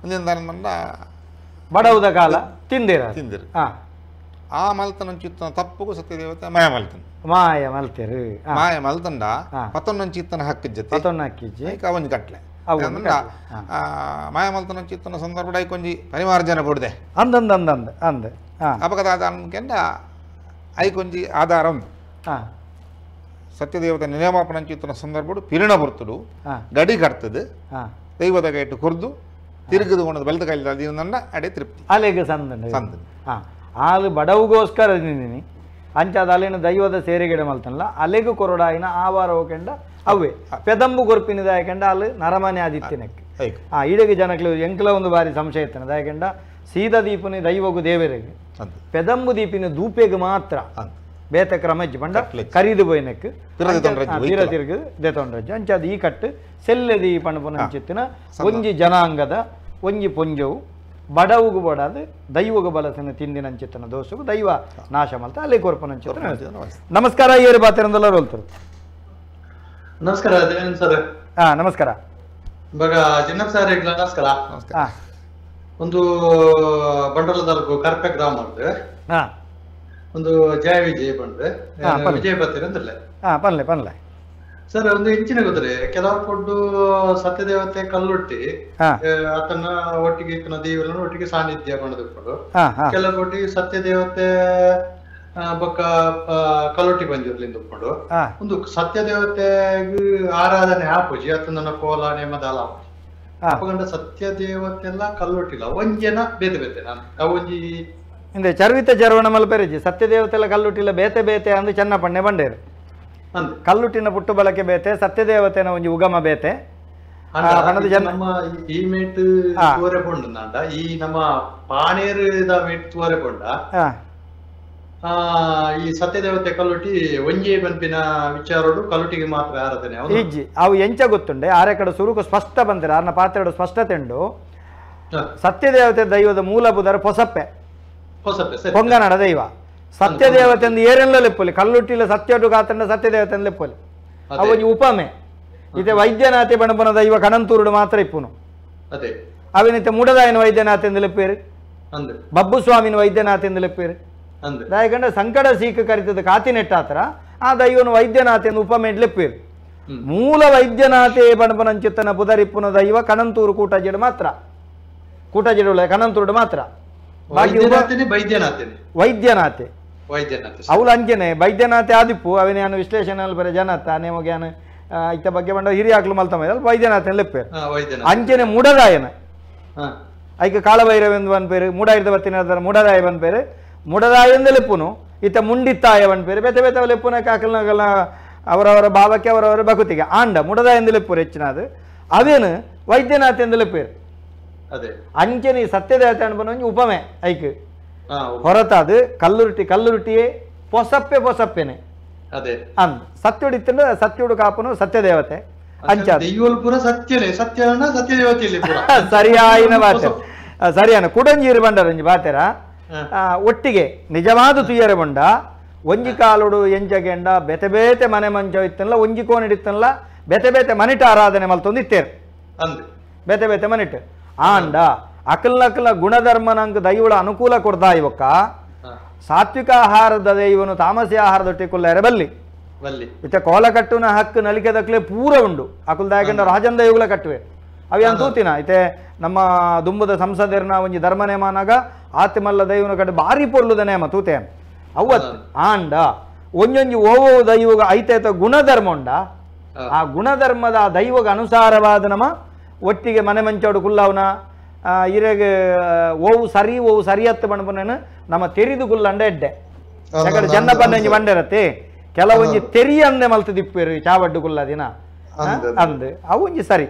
ಬಡವುದ ಕಾಲ ತಿಂದಿರ ತಿಂದಿರು ಆ ಮಲ್ತನಂಚಿತ್ತನ ತಪ್ಪುಗು ಸತ್ಯದೇವತೆ ಮಾಯ ಮಲ್ತನ ಮಾಯ ಮಲ್ತೇರು ಮಾಯ ಮಲ್ತಂಡ ಪತೊನ್ನಂಚಿತ್ತನ ಹಕ್ಕಿಜ್ಜತೆ ಪತೊನ್ನ ಹಕ್ಕಿಜ್ಜೆ ಅವನ್ ಕಟ್ಲೆ ಮಾಯ ಮಲ್ತನಂಚಿತ್ತನ ಸಂದರ್ಭ ಐಕೊಂಜಿ ಪರಿಮಾರ್ಜನ ಕೊಡದೆ ಅಂದಂದ ಅಂದಂದ ಅಂದ ಅಪಗದ ಕೆಂಡ ಐಕೊಂಜಿ ಆಧಾರ ಉಂದು ಸತ್ಯದೇವತೆ ನಿಯಮಾಪನಂಚಿತ್ತನ ಸಂದರ್ಭಡು ಪಿರಿಣ ಬರ್ತುಡು ಗಡಿ ಕಟ್ತದು ದೈವದ ಕೈಟು ಕೊರ್ದು ತಿರುಗದು ಕೊಣದ ಬಲದ ಕೈಲಿ ಅಡೆ ತೃಪ್ತಿ ಅಲೆಗೆ ಸಂದ ಸಂದ ಆಲು ಬಡವುಗೋಸ್ಕರ ತಿಂದಿನಿ ಅಂಚಾದ ಅಲ್ಲಿನ ದೈವದ ಸೇರೆಗಿಡ ಮಲ್ತನಲ್ಲ ಅಲೆಗು ಕೊರಡಾಯಿನ ಆವಾರ ಹೋಕೆಂಡ ಅವೇ ಪೆದಂಬು ಕೊರ್ಪಿನ ದಾಯಕೆಂಡ ಅಲ್ಲಿ ನರಮನೆ ಆದಿತ್ತಿನಕ್ಕೆ ಆ ಈಡಗೆ ಜನಕ್ಲು ಎಂಕ್ಲ ಒಂದು ಬಾರಿ ಸಂಶಯ ಇತ್ತನ ದಾಯಕೆಂಡ ಸೀದಾ ದೀಪನಿ ದೈವಗು ದೇವರಿಗೆ ಪೆದಂಬು ದೀಪಿನ ದೂಪೆಗೆ ಮಾತ್ರ ಬೇತ ಕ್ರಮಜ್ಜಿ ಪಂಡ ಕರೀದು ಪೋಯಿನಕ್ಕೆ ತೀರ ತಿರುಗು ದೇತೊಂಡ್ರಜ್ಜು ಅಂಚಾದ ಈ ಕಟ್ಟು ಸೆಲ್ಲೆದಿ ಪಣಪುನಂಚಿತ್ತಿನ ಒಂಜಿ ಜನಾಂಗದ ಒಂಜಿ ಪೊಂಜವು ಬಡವುಗು ಬಡದು ದೈವಗು ಬಲಸನ ತಿಂದಿನಂಚಿತ್ತನ ದೋಷಗು ದೈವ ನಾಶ ಮಲ್ತ ಅಲ್ಲಿ ಕೊರ್ಪನಂಚಿತ್ತನ. ನಮಸ್ಕಾರ, ಏರು ಬಾತಿರಂದಲ್ಲ ರೋಲ್ತರು. ನಮಸ್ಕಾರ ದೇವೇಂದ್ರ ಸರ್. ಹಾ ನಮಸ್ಕಾರ. ಇವಾಗ ಚಿನ್ನಪ್ಪ ಸರ್ ನಮಸ್ಕಾರ. ಒಂದು ಬಂಡವಾಳ ತಾಲೂಕು ಕರ್ಪೆ ಗ್ರಾಮ ಒಂದು ಜಯ ವಿಜಯ ಬಂದ್ರೆ ವಿಜಯ ಬತ್ತೀರ ಅಂದ್ರಲ್ಲ. ಪನ್ಲೆ ಪನ್ಲೆ ಸರ್. ಒಂದು ಹೆಚ್ಚಿನ ಗೊತ್ತರೆ ಕೆಲವು ಕೊಡ್ಡು ಸತ್ಯದೇವತೆ ಕಲ್ಲುಟ್ಟಿ ಆತನ ಒಟ್ಟಿಗೆ ಇತ್ತನ ದೇವರನ್ನು ಒಟ್ಟಿಗೆ ಸಾನ್ನಿಧ್ಯ ಬಣ್ಣದಿಪ್ಪಡು. ಕೆಲವು ಕೊಟ್ಟಿ ಸತ್ಯದೇವತೆ ಬೊಕ್ಕ ಕಲ್ಲೊಟ್ಟಿ ಬಂದಿರ್ಲಿಂದ ಉಪ್ಪುಂಡು. ಒಂದು ಸತ್ಯದೇವತೆ ಆರಾಧನೆ ಆಪುಜಿ ಆತನ ಕೋಲ ನೇಮದಾಲ ಅಪ್ಪಗಂಡ ಸತ್ಯದೇವತೆ ಎಲ್ಲ ಕಲ್ಲೊಟ್ಟಿಲ್ಲ ಒಂಜನ ಬೇತೆ ಬೇತೆ ನಾನು ಅವೊಂಜಿ ಇಂದೆ ಚರ್ವಿತ ಚರ್ವಣ ಮಲ್ಪೆರೆಜಿ ಸತ್ಯದೇವತೆಲ್ಲ ಕಲ್ಲುಟ್ಟಿಲ್ಲ ಬೇತೆ ಬೇತೆ ಅಂದು ಚೆನ್ನ ಪಣ್ಣೆ ಬಂಡೇರು. ಕಲ್ಲುಟ್ಟಿನ ಪುಟ್ಟು ಬಳಕೆ ಬೇತೆ, ಸತ್ಯದೇವತೆನ ಒಂಜಿ ಉಗಮ ಬೇತೆ. ನಮ್ಮ ಈ ಮೇಟ್ ತೂರೆ ಪೊಂಡು ಈ ನಮ್ಮ ಪಾಣೇರುದ ಮೇಟ್ ತೂರೆ ಪೊಂಡ ಈ ಸತ್ಯದೇವತೆ ಕಲ್ಲುಟ್ಟಿ ಒಂಜಿ ಪನ್ಪಿನ ವಿಚಾರೋಡು ಕಲ್ಲುಟ್ಟಿಗೆ ಮಾತ್ರ ಆರಾಧನೆ ಇಜ್ಜಿ. ಅವು ಎಂಚ ಗೊತ್ತುಂಡೆ ಆರೆ ಕಡೆ ಸುರುಕು ಸ್ಪಷ್ಟ ಬಂದಿರ ಆರ್ನ ಪಾತ್ರೆಡು ಸ್ಪಷ್ಟತೆ ಉಂಡು. ಸತ್ಯದೇವತೆ ದೈವದ ಮೂಲ ಬುಧರ ಪೊಸಪ್ಪೆ ಕೊಂಗನಾಡ ದೈವ ಸತ್ಯದೇವತೆ ಅಂದು ಏರೆಲ್ಲ ಲೆಪ್ಪೊಲಿ ಕಲ್ಲುಟ್ಟಿಲ ಸತ್ಯಡು ಕಾತಂಡ ಸತ್ಯದೇವತೆ ಅಂದು ಲೆಪ್ಪೊಲಿ ಅವೊಂಜಿ ಉಪಮೆ. ಇತ್ತೆ ವೈದ್ಯನಾಥೆ ಬಣಪನ ದೈವ ಕಣಂತೂರುಡು ಮಾತ್ರ ಇಪ್ಪುನು. ಅವಿನಿತ್ತೆ ಮುಡದಾಯನ ವೈದ್ಯನಾಥೆ ಎಂದು ಲೆಪ್ಪೇರು, ಬಬ್ಬು ಸ್ವಾಮಿನ ವೈದ್ಯನಾಥೆ ಎಂದು ಲೆಪ್ಪೇರು. ದಾಯಕಂಡ ಸಂಕಟ ಸೀಕ ಕರಿತದ ಕಾತಿನೆಟ್ಟಾತರ ಆ ದೈವನು ವೈದ್ಯನಾಥೆ ಎಂದು ಉಪಮೆ ಲೆಪ್ಪೇರು. ಮೂಲ ವೈದ್ಯನಾಥೆ ಬಣಪನಂಚಿತ್ತನ ಬುಧರಿಪ್ಪುನ ದೈವ ಕಣಂತೂರು ಕೂಟಜೆಡು ಮಾತ್ರ, ಕೂಟಜೆಡು ಕಣಂತೂರುಡು ಮಾತ್ರ. ವೈದ್ಯನಾಥೆ ಅವಳು ಅಂಜನೆ ವೈದ್ಯನಾಥೆ ಆದಿಪ್ಪು ಅವನೇ ವಿಶ್ಲೇಷಣೆ ಬರ ಜನತ್ತ ನೇಮಗ್ಯಾನ ಇತ್ತ ಬಗ್ಗೆ ಬಂಡ ಹಿರಿಯಾಕ್ಲು ಮಲ್ತಮ ವೈದ್ಯನಾಥೆ ಲೆಪ್ಪೇರು. ಅಂಚನೆ ಮುಡದಾಯನ ಐಕ ಕಾಳಭೈರವೆಂದು ಪೇರು, ಮೂಡಾಯಿರದ ಬತ್ತಿನ ಮುಡದಾಯ ಬಂದ್ಪೇರು, ಮುಡದಾಯಂದ ಲೆಪ್ಪುನು ಇತ್ತ ಮುಂಡಿತ್ತಾಯ ಬಂದ್ಪೇರು. ಬೇತೆ ಬೇತೆ ಲೆಪ್ಪುನ ಕಾಕಲ್ನಗಲ ಅವರವರ ಭಾವಕ್ಕೆ ಅವರವರ ಭಕುತಿಗೆ ಆಂಡ ಮುಡದಾಯಂದ ಲೆಪ್ಪುರು ಹೆಚ್ಚಿನದು ಅವೇನು ವೈದ್ಯನಾಥೆ ಎಂದು ಲೆಪ್ಪೇರು. ಅಂಚನೆ ಸತ್ಯದೇವತೆ ಅನ್ಬನ ಉಪಮೆ ಐಕ್ ಹೊರತಾದು ಕಲ್ಲುರುಟಿ ಕಲ್ಲುರುಟಿಯೇ ಪೊಸಪ್ಪೆ ಪೊಸಪ್ಪೆನೆ ಅಂದ್ ಸತ್ಯುಡು ಇತ್ತಂಡ ಸತ್ಯುಡು ಕಾಪುನು ಸತ್ಯದೇವತೆ ಅಂಚ ಸರಿಯಾಯಿನ ಬಾತೆ ಸರಿಯಾನ ಕುಡಂಜೀರು ಬಂಡರಂಜಿ ಬಾತೆರ ಒಟ್ಟಿಗೆ ನಿಜವಾದ ತುಯ್ಯರೆ ಬಂಡ ಒಂಜಿ ಕಾಲುಡು ಎಂಚಗೆಂಡ ಬೇತೆ ಬೇತೆ ಮನೆ ಮಂಚ ಇತ್ತಲ್ಲ ಒಂಜಿ ಕೋನಿಡಿತ್ತಲ್ಲ ಬೇತೆ ಬೇತೆ ಮನಿಟ ಆರಾಧನೆ ಮಲ್ತೊಂದು ಇತ್ತೇರು ಬೇತೆ ಬೇತೆ ಮನಿಟ್ಟು. ಆಂಡ ಅಕಲ್ನಕಲ ಗುಣಧರ್ಮ ನಂಗೆ ದೈವಳ ಅನುಕೂಲ ಕೊಡ್ತಾ ಇವಕ್ಕ ಸಾತ್ವಿಕ ಆಹಾರದ ದೈವನು ತಾಮಸಿ ಆಹಾರದೊಟ್ಟಿ ಕುಲ್ಲಾರೆ ಬಲ್ಲಿ ಇತ್ತ ಕೋಲ ಕಟ್ಟುನ ಹಕ್ಕು ನಲಿಕೆ ದಕ್ಲೆ ಪೂರ ಉಂಡು ಅಕುಲ್ ದಾಯಕಂಡ ರಾಜನ್ ದೈವಗಳ ಕಟ್ಟುವೆ ಅವಿ ಅಂತೂತಿನ ಇತ್ತೆ ನಮ್ಮ ದುಂಬದ ಸಂಸದರ್ನ ಒಂಜಿ ಧರ್ಮ ನೇಮನಾಗ ಆತಿಮಲ್ಲ ದೈವನ ಕಟ್ಟು ಭಾರಿ ಪೊರ್ಲುದ ನೇಮ ತೂತೆ ಅವತ್ ಆಂಡ ಒಂಜೊಂಜಿ ಓವೋ ದೈವಗ ಐತೈತ ಗುಣಧರ್ಮ ಉಂಡ ಆ ಗುಣಧರ್ಮದ ಆ ದೈವಗ ಅನುಸಾರವಾದ ನಮ್ಮ ಒಟ್ಟಿಗೆ ಮನೆ ಮಂಚೋಡು ಕುಲ್ಲವನ ಇರೆಗ್ ಓವು ಸರಿ ಓವು ಸರಿಯತ್ತು ಬಣ್ಪನೇನು ನಮ್ಮ ತೆರಿದು ಕುಲ್ಲಂಡ ಎಡ್ಡೆ ಯಾಕಂದ್ರೆ ಜನ ಬಂದಂಜಿ ಬಂಡಿರತ್ತೆ ಕೆಲವೊಂಜಿ ತೆರಿ ಅಂದೆ ಮಲ್ತು ದಿಪ್ಪೇರು ಚಾವಡ್ಡು ಕುಲ್ಲ ದಿನ ಅಂದ್ ಅವೊಂಜಿ ಸರಿ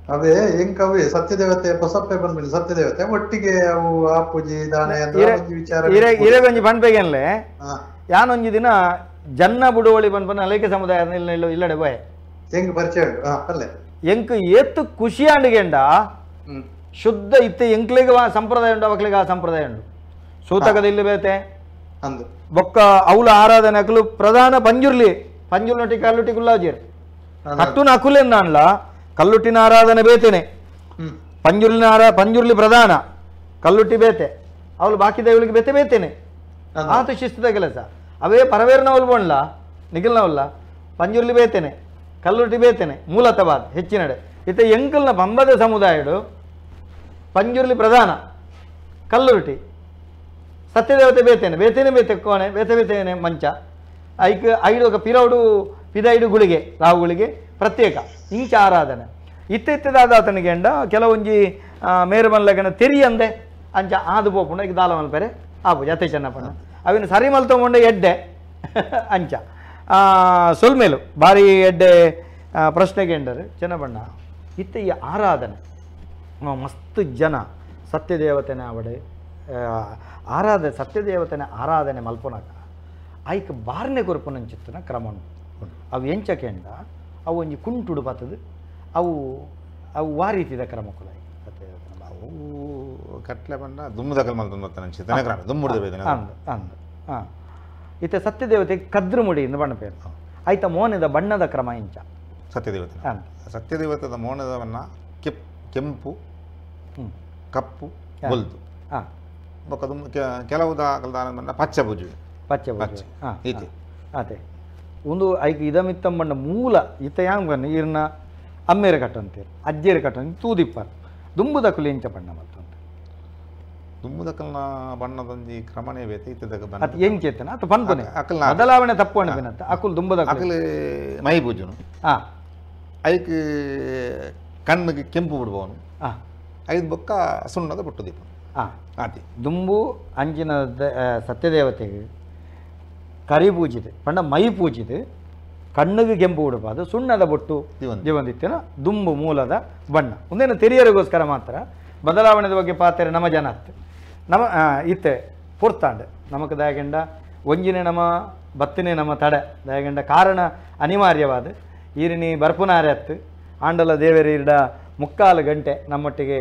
ಅವೇ ಎಂಕವೇ ಸತ್ಯದೇವತೆ ಹೊಸಪ್ಪೆ ಬಂದ್ಮೇಲೆ ಸತ್ಯದೇವತೆ ಒಟ್ಟಿಗೆ ಅವು ಆ ಪೂಜೆ ದಾನ ವಿಚಾರ ಇರೆಗೊಂಜಿ ಪಣ್ಪೆಗೆನ್ಲೆ ಯಾನೊಂಜಿ ದಿನ ಜನ್ನ ಬುಡುವಳಿ ಬಂದ್ಪನ ಅಲೇಕೆ ಸಮುದಾಯ ಇಲ್ಲಡೆ ಬೋಯ್ ಹೆಂಗ್ ಪರಿಚಯ ಎಂಕ್ ಏತ್ತು ಖುಷಿ ಆಂಡಿಗೆಂಡ ಶುದ್ಧ ಇತ್ತೆ ಎಂಕ್ಲಿಗೆ ಸಂಪ್ರದಾಯ ಉಂಡು ಅವಕ್ಲಿಗೆ ಆ ಸಂಪ್ರದಾಯ ಉಂಡು ಸೂತಕದ ಇಲ್ಲಿ ಬೇತೆ ಬೊಕ್ಕ ಅವಲ ಆರಾಧನೆ ಅಕಲು ಪ್ರಧಾನ ಪಂಜುರ್ಲಿ ಪಂಜುರ್ನೊಟ್ಟಿ ಕಲ್ಲುಟ್ಟಿ ಗುಲ್ಲಾಜಿರ್ ಕಟ್ಟುನ ಅಕುಲೆನ್ನಾನ್ಲ ಕಲ್ಲುಟ್ಟಿನ ಆರಾಧನೆ ಬೇತೇನೆ ಪಂಜುರ್ಲಿನ ಪಂಜುರ್ಲಿ ಪ್ರಧಾನ ಕಲ್ಲುಟ್ಟಿ ಬೇತೆ ಅವಳು ಬಾಕಿ ದೈವಳಿಗೆ ಬೇತೆ ಬೇತೇನೆ ಆತ ಶಿಸ್ತದ ಕೆಲಸ ಅವೇ ಪರವೇರ್ನವಲ್ ಬೋಣ್ಲ ನಿಖಿಲ್ನವಲ್ಲ ಪಂಜುರ್ಲಿ ಬೇತೇನೆ ಕಲ್ಲುಟ್ಟಿ ಬೇತೇನೆ ಮೂಲತವಾದ ಹೆಚ್ಚಿನಡೆ ಇತ್ತ ಎಂಕಲ್ನ ಬಂಬದ ಸಮುದಾಯಡು ಪಂಜುರ್ಲಿ ಪ್ರಧಾನ ಕಲ್ಲುರುಟಿ ಸತ್ಯದೇವತೆ ಬೇತೇನೆ ಬೇತೇನೆ ಬೇತೆ ಕೋಣೆ ಬೇತೆ ಬೇತೇನೆ ಮಂಚ ಐಕ್ ಐಡು ఒక ಪಿರೌಡು ಪಿದೈಡು ಗುಳಿಗೆ ರಾವುಗಳಿಗೆ ಪ್ರತ್ಯೇಕ ಇಂಚ ಆರಾಧನೆ ಇತ್ತ ಇತ್ತದಾದ ಆತನಿಗೆ ಎಂಡ ಕೆಲವೊಂಜಿ ಮೇರುಮಲ್ಲಗನ ತೆರಿಯಂದೆ ಅಂಚ ಆದು ಪೋಪುಂಡ ಈಗ ದಾಲ ಮಲ್ಪೆರೆ ಆಪು ಜತೆ ಚೆನ್ನಪ್ಪಣ್ಣ ಅವಿನ ಸರಿ ಮಲ್ತೊಂಡ ಎಡ್ಡೆ ಅಂಚ ಸೊಲ್ಮೇಲು ಭಾರಿ ಎಡ್ಡೆ ಪ್ರಶ್ನೆಗೆ ಎಂಡರು ಚೆನ್ನಬಣ್ಣ ಇತ್ತ ಈ ಆರಾಧನೆ ಮಸ್ತ್ ಜನ ಸತ್ಯದೇವತೆನ ಅವಡೆ ಆರಾಧನೆ ಸತ್ಯದೇವತೆನ ಆರಾಧನೆ ಮಲ್ಪೊನಕ ಐಕ್ ಬಾರ್ನೆ ಕೊರ್ಪುನಂಚಿತ್ತನ ಕ್ರಮ ಉಂಡು ಅವು ಎಂಚಕೆಂಡ ಅವು ಒಂಜಿ ಕುಂಟುಡು ಬತ್ತದು ಅವು ಅವು ವಾ ರೀತಿದ ಕ್ರಮ ಕುಲ ಸತ್ಯದೇವತೆನ ಅವು ಕಟ್ಲೆ ಬಂಡ ದುಮ್ಮದಕಲ್ ಮಲ್ತೊಂದು ಕ್ರಮ ದುಮ್ಮುಡ್ದು ಅಂದ್ ಅಂದ್ ಹಾಂ ಇತ್ತೆ ಸತ್ಯದೇವತೆ ಕದ್ರು ಮುಡಿ ಇಂದ ಬಣ್ಣ ಪೇರು ಆಯ್ತ ಮೋನದ ಬಣ್ಣದ ಕ್ರಮ ಇಂಚ ಸತ್ಯದೇವತೆ ಸತ್ಯದೇವತೆದ ಮೋನದವನ್ನ ಕೆಂಪು ಕಪ್ಪು ಬೊಲ್ದು ಕೆಲವು ಪಚ್ಚ ಪೂಜೆ ಪಚ್ಚೆ ಪಚ್ಚೆ ಈತೆ ಅದೇ ಒಂದು ಐಕ್ ಇದಮಿತ್ತಂ ಬಣ್ಣ ಮೂಲ ಇತ್ತ ಯಾಂಗ್ ಬಣ್ಣ ಈರ್ನ ಅಮ್ಮೇರು ಕಟ್ಟಂತೀರು ಅಜ್ಜೇರು ಕಟ್ಟಂತ ತೂದಿಪ್ಪರ್ ದುಂಬುದಕುಲು ಎಂಚ ಬಣ್ಣ ಮಲ್ತಂತ ದುಂಬುದಕಲ್ನ ಬಣ್ಣದೊಂಜಿ ಕ್ರಮನೇ ಬೇತೆ ಇತ್ತದ ಬಣ್ಣ ಅದು ಎಂಚೆತ್ತನ ಅದು ಪನ್ಪುನೆ ಬದಲಾವಣೆ ತಪ್ಪು ಅನ್ಪಿನತ್ತ ಅಕುಲ್ ದುಂಬುದಕುಲು ಅಕುಲು ಮೈ ಪೂಜುನು ಐಕ್ ಕಣ್ಣಿಗೆ ಕೆಂಪು ಬಿಡ್ಬೋನು ಐದು ಬೊಕ್ಕ ಸುಣ್ಣದ ಬೊಟ್ಟು ದೀಪ ಆತಿ ದುಂಬು ಅಂಚಿನ ಸತ್ಯದೇವತೆಗೆ ಕರಿ ಪೂಜಿದೆ ಪಂಡ ಮೈ ಪೂಜಿದೆ ಕಣ್ಣಿಗೆ ಕೆಂಪು ಉಡುಪಾದ ಸುಣ್ಣದ ಬೊಟ್ಟು ಜೀವಂದಿತ್ತೇನ ದುಂಬು ಮೂಲದ ಬಣ್ಣ ಒಂದೇನು ತೆರಿಯರಿಗೋಸ್ಕರ ಮಾತ್ರ ಬದಲಾವಣೆದ ಬಗ್ಗೆ ಪಾತ್ರೆ ನಮ್ಮ ಜನ ನಮ್ಮ ಇತ್ತೆ ಪೊರ್ತಾಂಡೆ ನಮಕ್ ದಯಗಂಡ ಒಂಜಿನೇ ನಮ್ಮ ಬತ್ತಿನೇ ನಮ್ಮ ತಡೆ ದಯಗಂಡ ಕಾರಣ ಅನಿವಾರ್ಯವಾದ ಈರಿನಿ ಬರ್ಪುನಾರೆ ಅತ್ತು ಆಂಡಲ ದೇವರ ಇರ್ಡ ಮುಕ್ಕಾಲು ಗಂಟೆ ನಮ್ಮೊಟ್ಟಿಗೆ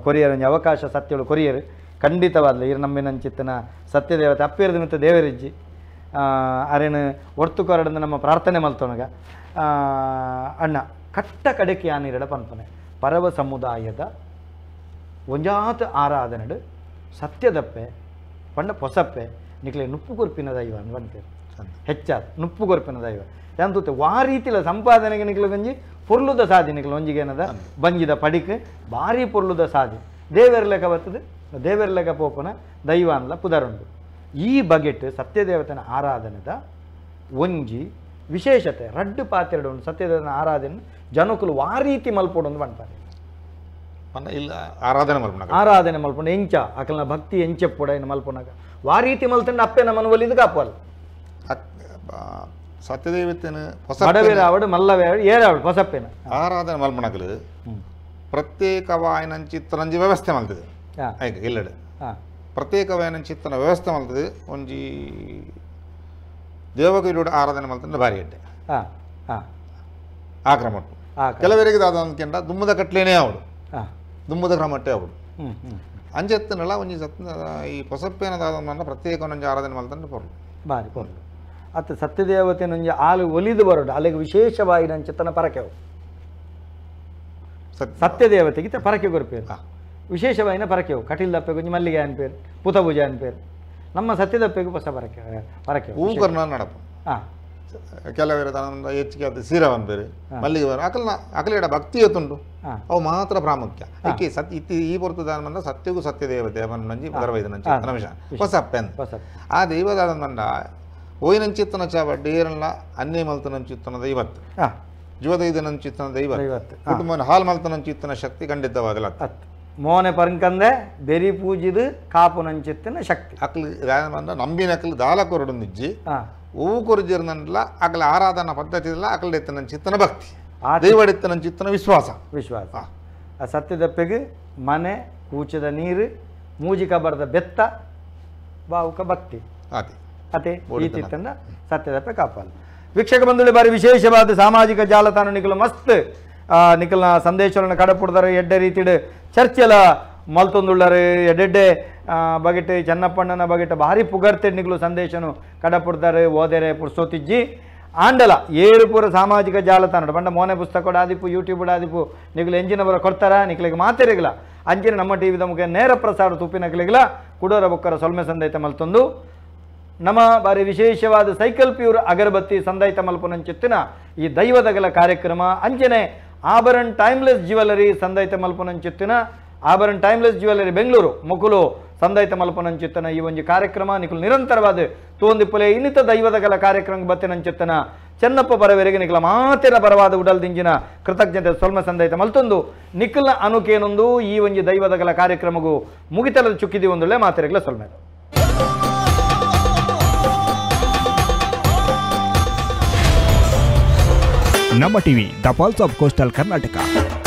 ಕೊರಿಯರ್ ಒಂಜಿ ಅವಕಾಶ ಸತ್ಯಳು ಕೊರಿಯರ್ ಖಂಡಿತವಾದ್ಲ ಇರು ನಮ್ಮಿನಂಚಿತ್ತನ ಸತ್ಯದೇವತೆ ಅಪ್ಪಿರದ ಮಿತ್ತ ದೇವರಿಜ್ಜಿ ಅರೇನು ಒರ್ತು ಕೊರಡಂದು ನಮ್ಮ ಪ್ರಾರ್ಥನೆ ಮಲ್ತೊನಗ ಅಣ್ಣ ಕಟ್ಟ ಕಡೆಗೆ ಆನಿರಡ ಪನ್ಪನೆ ಪರವ ಸಮುದಾಯದ ಒಂಜಾತ ಆರಾಧನೆಡು ಸತ್ಯದಪ್ಪೆ ಪಂಡ ಪೊಸಪ್ಪೆ ನಿಕ್ಲೆ ನುಪ್ಪು ಕೊರ್ಪಿನ ದೈವ ಅಂದ್ ಪನ್ಪೇರು ಹೆಚ್ಚಾದ ನುಪ್ಪು ಕೊರ್ಪಿನ ದೈವ ಎಂತೂತೆ ವಾ ರೀತಿಲ ಸಂಪಾದನೆಗೆ ನಿಕ್ಲು ಗಂಜಿ ಪೊರ್ಲುದ ಸಾಧಿ ನಿಕ್ಲು ಒಂಜಿಗೇನದ ಬಂಜಿದ ಪಡಿಕ್ ಭಾರಿ ಪೊರ್ಲುದ ಸಾಧಿ ದೇವರ ಲೆಕ್ಕ ಬರ್ತದೆ ದೇವರ ಲೆಕ್ಕ ಪೋಪನ ದೈವ ಅನ್ಲ ಪುದರುಂಡು ಈ ಬಗೆಟ್ ಸತ್ಯದೇವತನ ಆರಾಧನೆದ ಒಂಜಿ ವಿಶೇಷತೆ ರಡ್ಡು ಪಾತ್ರೆಡು ಉಂಡು ಸತ್ಯದೇವತನ ಆರಾಧನೆ ಜನಕುಲು ವಾ ರೀತಿ ಮಲ್ಪೊಡು ಅಂದ್ ಪನ್ಪಾರೆ ಇಲ್ಲ ಆರಾಧನೆ ಮಲ್ಪುನಗ ಆರಾಧನೆ ಮಲ್ಪುಂಡು ಎಂಚ ಅಕಲ್ನ ಭಕ್ತಿ ಎಂಚೆಪ್ಪುಡ ಏನು ಮಲ್ಪುನಗ ವಾ ರೀತಿ ಮಲ್ತಂಡ ಅಪ್ಪೆ ನಮ್ಮನ್ನು ಒಲಿದು ಕಾಪುವಲ್ಲ ಸತ್ಯದೇವತೆನ ಬಡವೇರ ಆವಡು ಮಲ್ಲವೇ ಏರಾವಡು ಹೊಸಪ್ಪೇನ ಆರಾಧನೆ ಮಲ್ಪುನಕಲು ಪ್ರತ್ಯೇಕವಾಯಿನಂಚಿತ್ತನಂಜಿ ವ್ಯವಸ್ಥೆ ಮಲ್ತದೆ ಐಕ್ ಇಲ್ಲಡೆ ಪ್ರತ್ಯೇಕವಾಯಿನಂಚಿತ್ತನ ವ್ಯವಸ್ಥೆ ಮಲ್ತದೆ ಒಂಜಿ ದೇವಗಿರಿಯೋಡು ಆರಾಧನೆ ಮಲ್ತಂಡ ಭಾರಿ ಎಡ್ಡೆ ಆ ಕ್ರಮ ಕೆಲವರಿಗೆ ದಾದ ಅಂದ್ಕೊಂಡ ದುಮ್ಮದ ಕಟ್ಲೇನೆ ಅವಡು ದುಮ್ಮದ ಕ್ರಮಟ್ಟೆ ಅವಡು ಅಂಜೆತ್ತನಲ್ಲ ಒಂಜಿ ಸತ್ ಈ ಹೊಸಪ್ಪೇನ ದಾದ ಪ್ರತ್ಯೇಕ ಒಂಜಿ ಆರಾಧನೆ ಮಲ್ತಂಡ ಪೊರ್ಲು ಭಾರಿ ಪೊರ್ಲು ಅತ್ತ ಸತ್ಯದೇವತೆನೊಂಜಿ ಆಲು ಒಲಿದು ಬರೋಡು ಅಲ್ಲಿಗೆ ವಿಶೇಷವಾಗಿ ನಂಚಿತ್ತನ ಪರಕೆವು ಸತ್ಯದೇವತೆಗೆ ಪರಕೆ ಕೊರ್ಪೇರು ವಿಶೇಷವಾಯಿನ ಪರಕೆವು ಕಟೀಲ್ ದಪ್ಪೆಗೆ ಒಂಜಿ ಮಲ್ಲಿಗೆ ಅನ್ಪೇರು ಪೂತಪೂಜೆ ಅನ್ಪೇರು ನಮ್ಮ ಸತ್ಯದಪ್ಪೆಗೆ ಹೊಸ ಪರಕೆ ಪರಕೆ ಹೂಕರ್ಣ ನಡಪು ಕೆಲವರು ಹೆಚ್ಚಿಗೆ ಅದು ಸೀರವನ್ ಬೇರೆ ಮಲ್ಲಿಗೆ ಅಕಲ್ನ ಅಕಲಿಡ ಭಕ್ತಿ ಎತ್ತುಂಡು ಅವು ಮಾತ್ರ ಪ್ರಾಮುಖ್ಯ ಏಕೆ ಸತ್ಯ ಇತ್ತಿ ಈ ಪೊರ್ತುದಾನ ಸತ್ಯಗೂ ಸತ್ಯದೇವತೆ ನಂಜಿ ಪದರವೈದ ನಂಚಿ ನಿಮಿಷ ಹೊಸಪ್ಪೆನ್ ಆ ದೈವದಾದ ಮಂಡ ಓಯಿನಂಚಿತ್ತನ ಚಾವಡ್ಡಿ ಏರಲ್ಲ ಅನ್ನೇ ಮಲ್ತನಂಚಿತ್ತನ ದೈವತ್ತು ಜೀವದೈದ ನಂಚಿತ್ತನ ದೈವ ಕುಟುಂಬನ ಹಾಲ್ ಮಲ್ತನಂಚಿತ್ತನ ಶಕ್ತಿ ಖಂಡಿತವಾಗಲ ಮೋನೆ ಪರಂಕಂದೆ ಬೆರಿ ಪೂಜಿದು ಕಾಪು ನಂಚಿತ್ತನ ಶಕ್ತಿ ಅಕ್ಲು ನಂಬಿನ ಅಕ್ಲು ದಾಲ ಕೊರಡು ನಿಜ್ಜಿ ಹೂವು ಕೊರಜಿರ್ನಲ್ಲ ಅಕಲ ಆರಾಧನಾ ಪದ್ಧತಿ ಇಲ್ಲ ಅಕಲೆತ್ತನ ಚಿತ್ತನ ಭಕ್ತಿ ದೈವಡೆತ್ತನ ಚಿತ್ತನ ವಿಶ್ವಾಸ ವಿಶ್ವಾಸ ಆ ಸತ್ಯದಪ್ಪೆಗೆ ಮನೆ ಕೂಚದ ನೀರು ಮೂಜಿ ಕಬರದ ಬೆತ್ತ ಬಾವುಕ ಭಕ್ತಿ ಅದೇ ಈ ತಿತ್ತನ್ನ ಸತ್ಯದಪ್ಪೆ ಕಾಪಾಲ. ವೀಕ್ಷಕ ಬಂಧುಗಳು ಬಾರಿ ವಿಶೇಷವಾದ ಸಾಮಾಜಿಕ ಜಾಲತಾಣ ನಿಕಲು ಮಸ್ತ್ ನಿಕಲ್ನ ಸಂದೇಶಗಳನ್ನು ಕಡಪುಡ್ದಾರೆ ಎಡ್ಡೆ ರೀತಿಡು ಚರ್ಚೆಲ ಮಲ್ತೊಂದುಳ್ಳರು ಎಡ್ಡೆಡ್ಡೆ ಬಗೆಟ್ ಚೆನ್ನಪ್ಪಣ್ಣನ ಬಗೆಟ್ ಭಾರಿ ಪುಗರ್ತೆ ನಿಕಲು ಸಂದೇಶನು ಕಡಪುಡ್ದಾರೆ ಓದೆರೆ ಪುರ್ಸೋತಿಜ್ಜಿ ಆಂಡಲ ಏರು ಪೂರ ಸಾಮಾಜಿಕ ಜಾಲತಾಣ ಪಂಡ ಮೋನೆ ಪುಸ್ತಕ ಆದಿಪ್ಪು ಯೂಟ್ಯೂಬ್ ಆದಿಪ್ಪು ನಿಕಲು ಎಂಜಿನ ಬರ ಕೊಡ್ತಾರ ನಿಕಲಿಗೆ ಮಾತೆರಿಗಿಲ್ಲ ಅಂಚಿನ ನಮ್ಮ ಟಿ ವಿದ ಮುಖ ನೇರ ಪ್ರಸಾರ ತುಪ್ಪಿನಕಲಿಗಿಲ್ಲ ಕುಡೋರ ಬೊಕ್ಕರ ಸೊಲ್ಮೆ ಸಂದೈತ ಮಲ್ತೊಂದು ನಮ್ಮ ಬಾರಿ ವಿಶೇಷವಾದ ಸೈಕಲ್ ಪ್ಯೂರ್ ಅಗರಬತ್ತಿ ಸಂದೈತ ಮಲ್ಪುನಂಚಿತ್ತಿನ ಈ ದೈವದಗಲ ಕಾರ್ಯಕ್ರಮ ಅಂಚನೆ ಆಭರಣ್ ಟೈಮ್ಲೆಸ್ ಜ್ಯುವೆಲರಿ ಸಂದೈತ ಮಲ್ಪುನಂಚಿತ್ತಿನ ಆಭರಣ್ ಟೈಮ್ಲೆಸ್ ಜ್ಯುವೆಲರಿ ಬೆಂಗಳೂರು ಮುಕುಲು ಸಂದೈತ ಮಲ್ಪುನಂಚಿತ್ತನ ಈ ಒಂದು ಕಾರ್ಯಕ್ರಮ ನಿಕುಲು ನಿರಂತರವಾದ ತೋಂದಿಪ್ಪಲೆ ಇನ್ನಿತ ದೈವದಗಲ ಕಾರ್ಯಕ್ರಮ ಬತ್ತಿನಂಚಿತ್ತನ ಚೆನ್ನಪ್ಪ ಪರವರೆಗೆ ನಿಕಲ ಮಾತಿನ ಪರವಾದ ಉಡಲ್ ದಿಂಜಿನ ಕೃತಜ್ಞತೆ ಸೊಲ್ಮ ಸಂದೈತ ಮಲ್ತೊಂದು ನಿಖಲ್ನ ಅನುಕೇನೊಂದು ಈ ಒಂದು ದೈವದಗಲ ಕಾರ್ಯಕ್ರಮಗೂ ಮುಗಿತಲದ ಚುಕ್ಕಿದಿ ಒಂದುಳ್ಳೆ ಮಾತಿರಗಲ ಸೊಲ್ಮೆ. Namma TV, the pulse of coastal Karnataka.